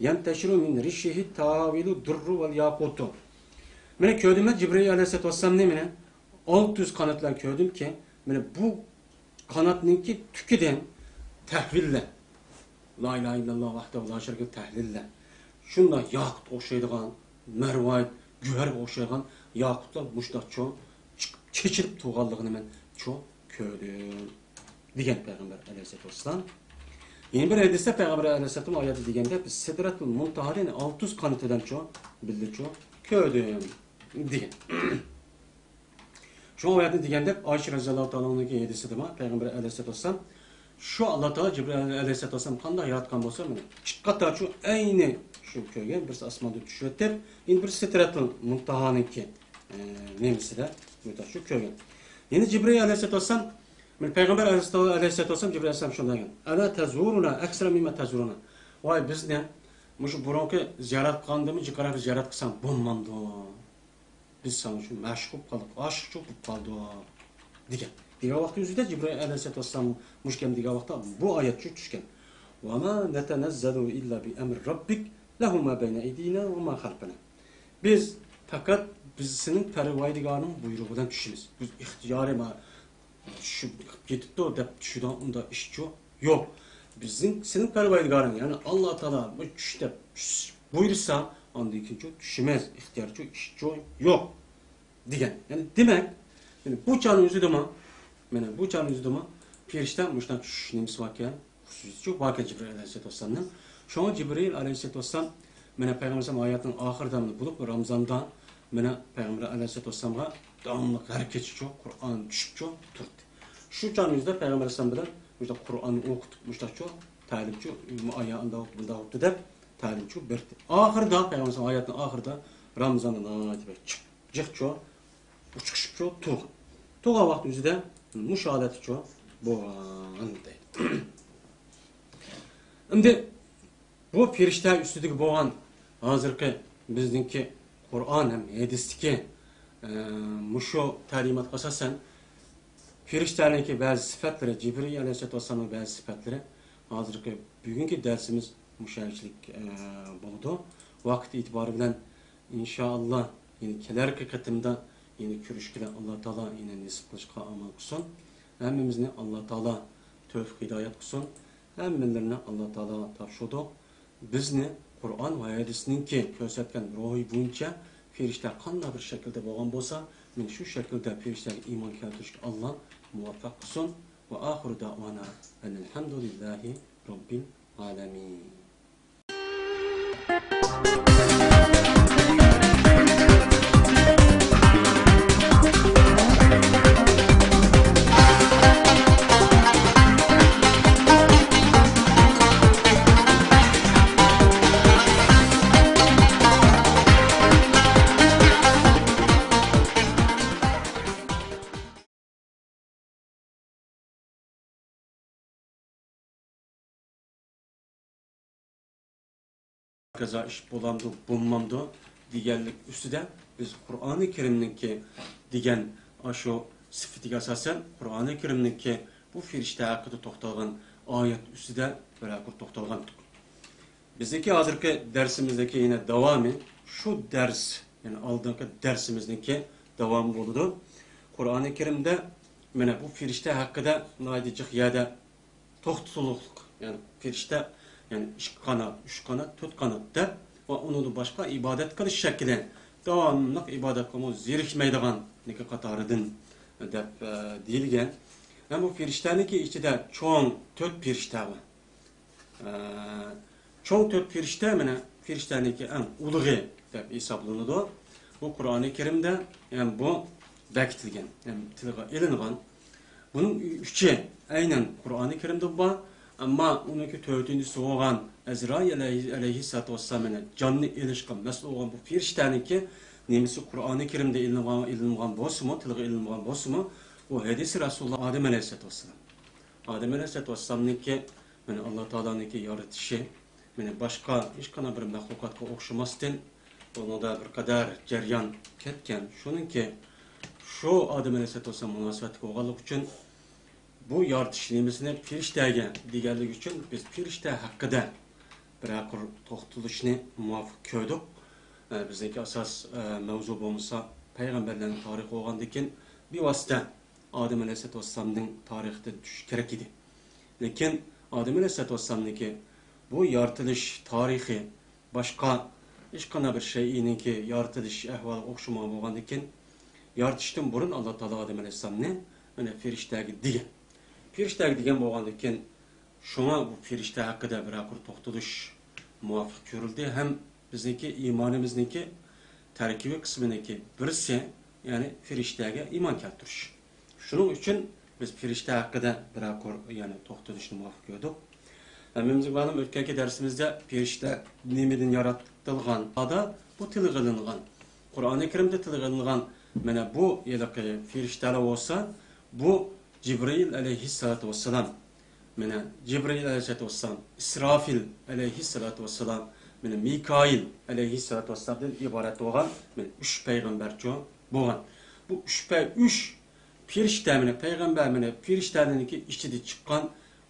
يەنتەشىرۇ مىن رىشىھى تەھاۋىلۇ دۇررۇ ۋەل ياقۇتۇ. مانا كۆردۈم مەن جىبرىئىل ئەلەيھىسسالاتۇ ۋەسسالامنى، مانا ئالتە يۈز قانات بىلەن كۆردۈمكى، مانا بۇ قاناتنىڭكى تۈكىدىن تەھۋىللەر، لا ئىلاھە ئىللاللا ۋەھدەھۇ لا شەرىكە لەھۇ تەھۋىللەر، شۇنداق ياقۇتقا ئوخشايدىغان، مەرۋايىت، گۆھەرگە ئوخشايدىغان ياقۇتلار مۇشۇنداق چوڭ چىقىپ چېچىلىپ تۇرغانلىقىنى مەن چوڭ كۆردۈم، دېگەن پەيغەمبەر ئەلەيھىسسالاتۇ ۋەسسالام. يەنە بىر ھەدىستە پەيغەمبەر ئەلەيھىسسالام ئايەتتە دېگەندەك، سىدرەتۇل مۇنتەھانى ئالتە يۈز قانىتىدىن چوڭ بىللە چوڭ كۆردۈم، دېگەن. شۇ ئايەتنى دېگەندەك، ئائىشە رەزىياللاھۇ تائالا ئەنھانىڭ ھەدىسىدە بار، پەيغەمبەر ئەلەيھىسسالاتۇ ۋەسسالام، شۇ ئاللا تائالا جىبرىئىل ئەلەيھىسسالاتۇ ۋەسسالام قانداق ياراتقان بولسا، مانا ئىككى قاتار شۇ ئەينى شۇ كۆرگەن، بىرسى ئاسماندا چۈشۈۋېتىپ، يەنە بىرسى سىدرەتۇل مۇنتاھانىڭكى، ئە، نېمىسىدە، شۇ كۆرگەن. يەنە جىبرىئىل ئەلەيھىسسالاتۇ ۋەسسالام، مانا پەيغەمبەر ئەلەيھىسسالاتۇ ۋەسسالام جىبرىئىل ئەلەيھىسسالام شۇنداق دېگەن، ئەلا تەزۇرۇنا ئەكسەرە مىمما تەزۇرۇنا. ۋاي، بىزنى مۇشۇ بۇرۇنقى زىيارەت قىلغاندىنمۇ جىقراق زىيارەت قىلساڭ بولمامدۇ؟ بىز ساڭا شۇ مەشۇق بولۇپ قالدۇق، ئاشىقچۇ بولۇپ قالدۇق، دېگەن. دېگەن ۋاقتى ئۆزىدە جىبرىئىل ئەلەيھىسسالاتۇ ۋەسسالام مۇشۇ گەپنى دېگەن ۋاقىتتا بۇ ئايەت شۇ چۈشكەن. وما نتنزل إلا بأمر ربك له ما بين أيدينا وما خلفنا. بىز پەقەت بىز سېنىڭ پەرۋەردىگارىنىڭ بۇيرۇقى بىلەن چۈشىمىز. بىز ئىختىيارىي ما-، چۈشۈپ كېتىپتۇ دەپ چۈشىدىغان ئۇنداق ئىشچۇ يوق. بىزنىڭ، سېنىڭ پەرۋەردىگارىڭ، يەنى ئاللا تائالا بۇ چۈش دەپ چۈش بۇيرۇسا، ئاندىن كېيىنچۇ چۈشىمىز، ئىختىيارچۇ ئىشچۇ يوق، دېگەن. يەنى دېمەك، يەنى بۇ چاغنىڭ ئۆزىدىمۇ، مانا بۇ چاغنىڭ ئۆزىدىمۇ پەرىشتە مۇشۇنداق چۈشۈش نېمىسى باركەن، خۇسۇسىيىتى باركەن جىبرىئىل ئەلەيھىسسالاتۇ ۋەسسالامنىڭ. شۇڭا جىبرىئىل ئەلەيھىسسالاتۇ ۋەسسالام مانا پەيغەمبەر ئەلەيھىسسالام ھاياتىنىڭ ئاخىرىدا، بولۇپ رامىزاندا مانا پەيغەمبەر ئەلەيھىسسالاتۇ ۋەسسالامغا داۋاملىق ھەر كېچىچۇ قۇرئان چۈشۈپچۇ تۇردى. شۇ چاغنىڭ ئۆزىدە پەيغەمبەر ئەلەيھىسسالام بىلەن مۇشۇنداق قۇرئان ئوقۇتۇپ، مۇشۇنداقچۇ تەلىمچۇ، ئايا ئانداق بولۇپتۇ، مۇنداق بولۇپتۇ دەپ تەلىمچۇ بەردى. ئاخىرىدا پەيغەمبەر ئەلەيھىسسالام ھاياتىنىڭ ئاخىرىدا رامىزاندا ناھايىتى بەك جىق، جىقچۇ ئۇچۇقۇشۇپچۇ تۇرغان. تۇرغان ۋاقىت ئۆزىدە مۇشۇ ھالەتتىچۇ بولغان دەيدۇ. ئەمدى بۇ پەرىشتە ئۈستىدىكى بولغان ھازىرقى بىزنىڭكى قۇرئان ھەم ھەدىستىكى، ئە، مۇشۇ تەلىماتقا ئاساسەن پەرىشتەنىڭكى بەزى سۈپەتلىرى، جىبرىئىل ئەلەيھىسسالاتۇ ۋەسسالامنىڭ بەزى سۈپەتلىرى، ھازىرقى بۈگۈنكى دەرسىمىز مۇشۇ ئەرچىلىك، ئە، بولىدۇ. ۋاقىت ئېتىبارى بىلەن ئىنشائاللا، يەنى كېلەركى قېتىمدا يەنە كۆرۈشكىلى ئاللا تائالا يەنە نېسىپ قىلىشقا ئامال قىلسۇن. ھەممىمىزنى ئاللا تائالا تەۋپىق ھىدايەت قىلسۇن. ھەممىلىرىنى ئاللا تائالا تاپشۇردۇق. بىزنى قۇرئان ۋە ھەدىسنىڭكى كۆرسەتكەن روھى بويىچە پەرىشتە قانداق بىر شەكىلدە بولغان بولسا، مانا شۇ شەكىلدە پەرىشتەگە ئىمان كەلتۈرۈشكە ئاللا مۇۋەپپەق قىلسۇن. وآخر دعوانا أن الحمد لله رب العالمين. قازا ئىش بولامدۇ، بولمامدۇ دېگەنلىك ئۈستىدە بىز قۇرئانى كەرىمنىڭكى دېگەن ئاشۇ سۈپىتىگە ئاساسەن، قۇرئانى كەرىمنىڭكى بۇ پەرىشتە ھەققىدە توختالغان ئايەت ئۈستىدە بىرەر قۇر توختالغانتۇق. بىزنىڭكى ھازىرقى دەرسىمىزنىڭكى يەنە داۋامى، شۇ دەرس، يەنى ئالدىنقى دەرسىمىزنىڭكى داۋامى بولىدۇ. قۇرئانى كەرىمدە مانا بۇ پەرىشتە ھەققىدە ناھايىتى جىق يەردە توختىلىقلىق، يەنى پەرىشتە، يەنى ئىككى قانات، ئۈچ قانات، تۆت قانات دەپ ۋە ئۇنىڭدىن باشقا ئىبادەت قىلىش شەكلى، داۋاملىق ئىبادەت قىلماي زېرىكمەيدىغانلىكى قاتارىدىن دەپ، ئە، دېيىلگەن. ھەم بۇ پەرىشتەنىڭكى ئىچىدە چوڭ تۆت پەرىشتە بار. ئە، چوڭ تۆت پەرىشتە، مانا، پەرىشتەنىڭكى ئەڭ ئۇلۇغى دەپ ھېسابلىنىدۇ. بۇ قۇرئانى كەرىمدە ھەم بۇ بېكىتىلگەن، ھەم تىلغا ئېلىنغان. بۇنىڭ ئۈچى ئەينەن قۇرئانى كەرىمدە بار، ئەمما ئۇنىڭكى تۆتىنچىسى بولغان ئەزرائىل ئەلەيھى-، ئەلەيھىسسالاتۇ ۋەسسالام، يەنى جاننى ئېلىشقا مەسئۇل بولغان بۇ پەرىشتەنىڭكى نېمىسى قۇرئانى كەرىمدە ئېلىنغان، ئېلىنغان بولسىمۇ، تىلغا ئېلىنغان بولسىمۇ، بۇ ھەدىسى رەسۇلۇللا ئادەم ئەلەيھىسسالاتۇ ۋەسسالام. ئادەم ئەلەيھىسسالاتۇ ۋەسسالامنىڭكى، مانا، ئاللا تائالانىڭكى يارىتىشى، مانا، باشقا ھېچقانداق بىر مەخلۇقاتقا ئوخشىماستىن، بۇنىڭدا بىر قەدەر جەريان كەتكەن. شۇنىڭكى شۇ ئادەم ئەلەيھىسسالاتۇ ۋەسسالام مۇناسىۋەتلىك بولغانلىقى ئۈچۈن، بۇ يارىتىش نېمىسىنى پەرىشتەگە دېگەنلىكى ئۈچۈن، بىز پەرىشتە ھەققىدە بىرەر قۇر توختىلىشنى مۇۋاپىق كۆردۇق. ئە، بىزنىڭكى ئاساس، ئە، مەۋزۇ بولمىسا پەيغەمبەرلەرنىڭ تارىخى بولغاندىكىن، بىۋاسىتە ئادەم ئەلەيھىسسالاتۇ ۋەسسالامنىڭ تارىخىدىن چۈشۈش كېرەك ئىدى. لېكىن ئادەم ئەلەيھىسسالاتۇ ۋەسسالامنىڭكى بۇ يارىتىلىش تارىخى باشقا ھېچقانداق بىر شەيئىنىڭكى يارىتىلىش ئەھۋالىغا ئوخشىمىغان بولغاندىكىن، يارىتىشتىن بۇرۇن ئاللا تائالا ئادەم ئەلەيھىسسالامنى، مانا، پەرىشتەگە دېگەن. پەرىشتەگە دېگەن بولغاندىكىن، شۇڭا بۇ پەرىشتە ھەققىدە بىرەر قۇر توختىلىش مۇۋاپىق كۆرۈلدى ھەم بىزنىڭكى ئىمانىمىزنىڭكى تەركىبىي قىسمىنىڭكى بىرسى، يەنى پەرىشتەگە ئىمان كەلتۈرۈش. شۇنىڭ ئۈچۈن بىز پەرىشتە ھەققىدە بىرەر قۇر، يەنى توختىلىشنى مۇۋاپىق كۆردۇق. ھەممىمىزگە مەلۇم، ئۆتكەنكى دەرسىمىزدە پەرىشتە نېمىدىن يارىتىلغان؟ بۇ تىلغا ئېلىنغان. قۇرئانى كەرىمدە تىلغا ئېلىنغان مانا بۇ ھېلىقى پەرىشتەلەر بولسا، بۇ جىبرىئىل ئەلەيھىسسالاتۇ ۋەسسالام، مانا جىبرىئىل ئەلەيھىسسالاتۇ ۋەسسالام، ئىسرافىل ئەلەيھىسسالاتۇ ۋەسسالام، مانا مىكائىل ئەلەيھىسسالاتۇ ۋەسسالامدىن ئىبارەت بولغان مانا ئۈچ پەيغەمبەرچۇ بولغان. بۇ ئۈچ پەي-، ئۈچ پەرىشتە، مانا پەيغەمبەر، مانا پەرىشتەلەرنىڭكى ئىچىدىن چىققان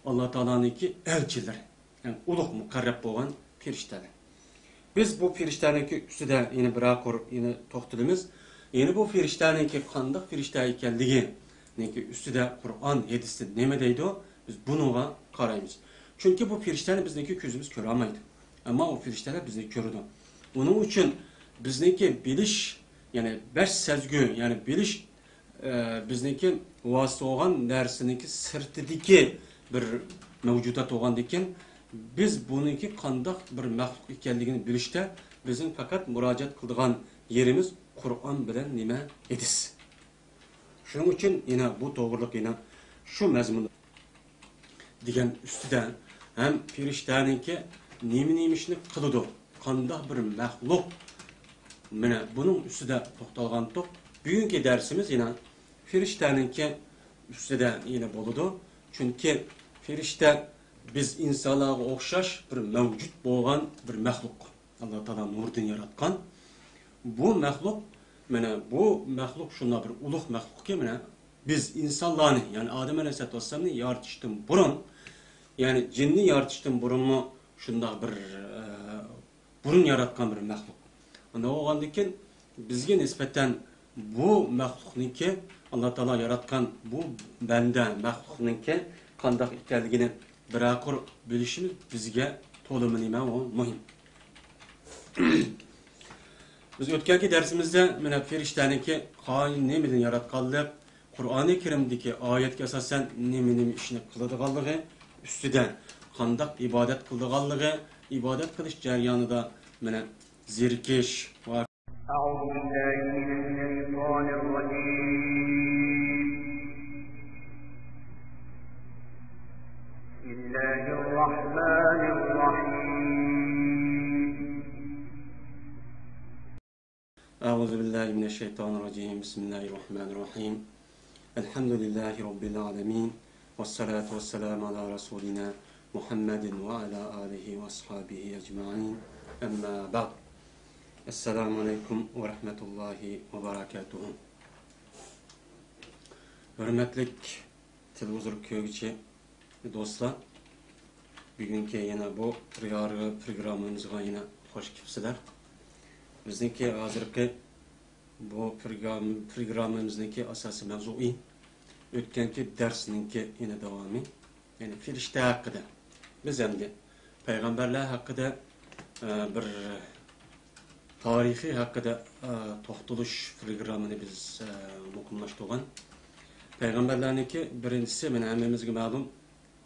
ئاللا تائالانىڭكى ئەلچىلىرى، يەنى ئۇلۇغ مۇقەررەب بولغان پەرىشتەلەر. بىز بۇ پەرىشتەلەرنىڭكى ئۈستىدە يەنە بىرەر قۇر يەنە توختىلىمىز. يەنە بۇ پەرىشتەلەرنىڭكى قانداق پەرىشتە ئىكەنلىكىنىڭكى ئۈستىدە قۇرئان، ھەدىستە نېمە دەيدۇ، بىز بۇنىڭغا قارايمىز. چۈنكى بۇ پەرىشتەلەرنى بىزنىڭكى كۆزىمىز كۆرەلمەيدۇ. ئەمما ئۇ پەرىشتەلەر بىزنى كۆرىدۇ. ئۇنىڭ ئۈچۈن بىزنىڭكى بىلىش، يەنى بەش سەزگۈ، يەنى بىلىش ئە، بىزنىڭكى ۋاسىتە بولغان نەرسىنىڭكى سىرتىدىكى بىر مەۋجۇدات بولغاندىكىن، بىز بۇنىڭكى قانداق بىر مەخلۇق ئىكەنلىكىنى بىلىشتە بىزنىڭ پەقەت مۇراجىئەت قىلىدىغان يېرىمىز قۇرئان بىلەن نېمە؟ ھەدىس. شۇنىڭ ئۈچۈن يەنە بۇ توغرىلىق يەنە شۇ مەزمۇن دېگەن ئۈستىدە ھەم پەرىشتەنىڭكى نېمە-نېمە ئىشنى قىلىدۇ، قانداق بىر مەخلۇق، مانا بۇنىڭ ئۈستىدە توختالغانتۇق. بۈگۈنكى دەرسىمىز يەنە پەرىشتەنىڭكى ئۈستىدە يەنە بولىدۇ. چۈنكى پەرىشتە بىز ئىنسانلارغا ئوخشاش بىر مەۋجۇت بولغان بىر مەخلۇق. ئاللا تائالا نۇردىن ياراتقان بۇ مەخلۇق، مانا بۇ مەخلۇق شۇنداق بىر ئۇلۇغ مەخلۇقكى، مانا بىز ئىنسانلارنى، يەنى ئادەم ئەلەيھىسسالاتۇ ۋەسسالامنى يارىتىشتىن بۇرۇن، يەنى جىننى يارىتىشتىن بۇرۇنمۇ شۇنداق بىر، ئە، بۇرۇن ياراتقان بىر مەخلۇق. ئۇنداق بولغاندىكىن بىزگە نىسبەتەن بۇ مەخلۇقنىڭكى، ئاللا تائالا ياراتقان بۇ بەندە مەخلۇقنىڭكى قانداق ئىكەنلىكىنى بىرەر قۇر بىلىشىمىز بىزگە تولىمۇ نېمە، ئۇ مۇھىم. بىز ئۆتكەنكى دەرسىمىزدە مانا پەرىشتەنىڭكى قايىل نېمىدىن ياراتقانلىق، قۇرئانى كەرىمدىكى ئايەتكە ئاساسەن نېمە-نېمە ئىشنى قىلىدىغانلىقى ئۈستىدە، قانداق ئىبادەت قىلىدىغانلىقى، ئىبادەت قىلىش جەريانىدا مانا زېرىكىش ۋە أعوذ بالله من الشيطان الرجيم. بسم الله الرحمن الرحيم. أعوذ بالله من الشيطان الرجيم. بسم الله الرحمن الرحيم. الحمد لله رب العالمين. والصلاة والسلام على رسولنا محمد وعلى آله وأصحابه أجمعين. أما بعد. السلام عليكم ورحمة الله وبركاته. ھۆرمەتلىك تېلېۋىزور كۆرگۈچى دوستلار، بۈگۈنكى يەنە بۇ پروگراممىمىزغا يەنە خوش كەپسىلەر. بىزنىڭكى ھازىرقى بۇ پروگرام-، پروگراممىمىزنىڭكى ئاساسىي مەۋزۇيى ئۆتكەنكى دەرسنىڭكى يەنە داۋامى، يەنى پەرىشتە ھەققىدە. بىز ئەمدى پەيغەمبەرلەر ھەققىدە، ئە، بىر تارىخى ھەققىدە، ئە، توختىلىش پروگراممىنى بىز، ئە، مۇقىملاشتۇرغان. پەيغەمبەرلەرنىڭكى بىرىنچىسى، مانا ھەممىمىزگە مەلۇم،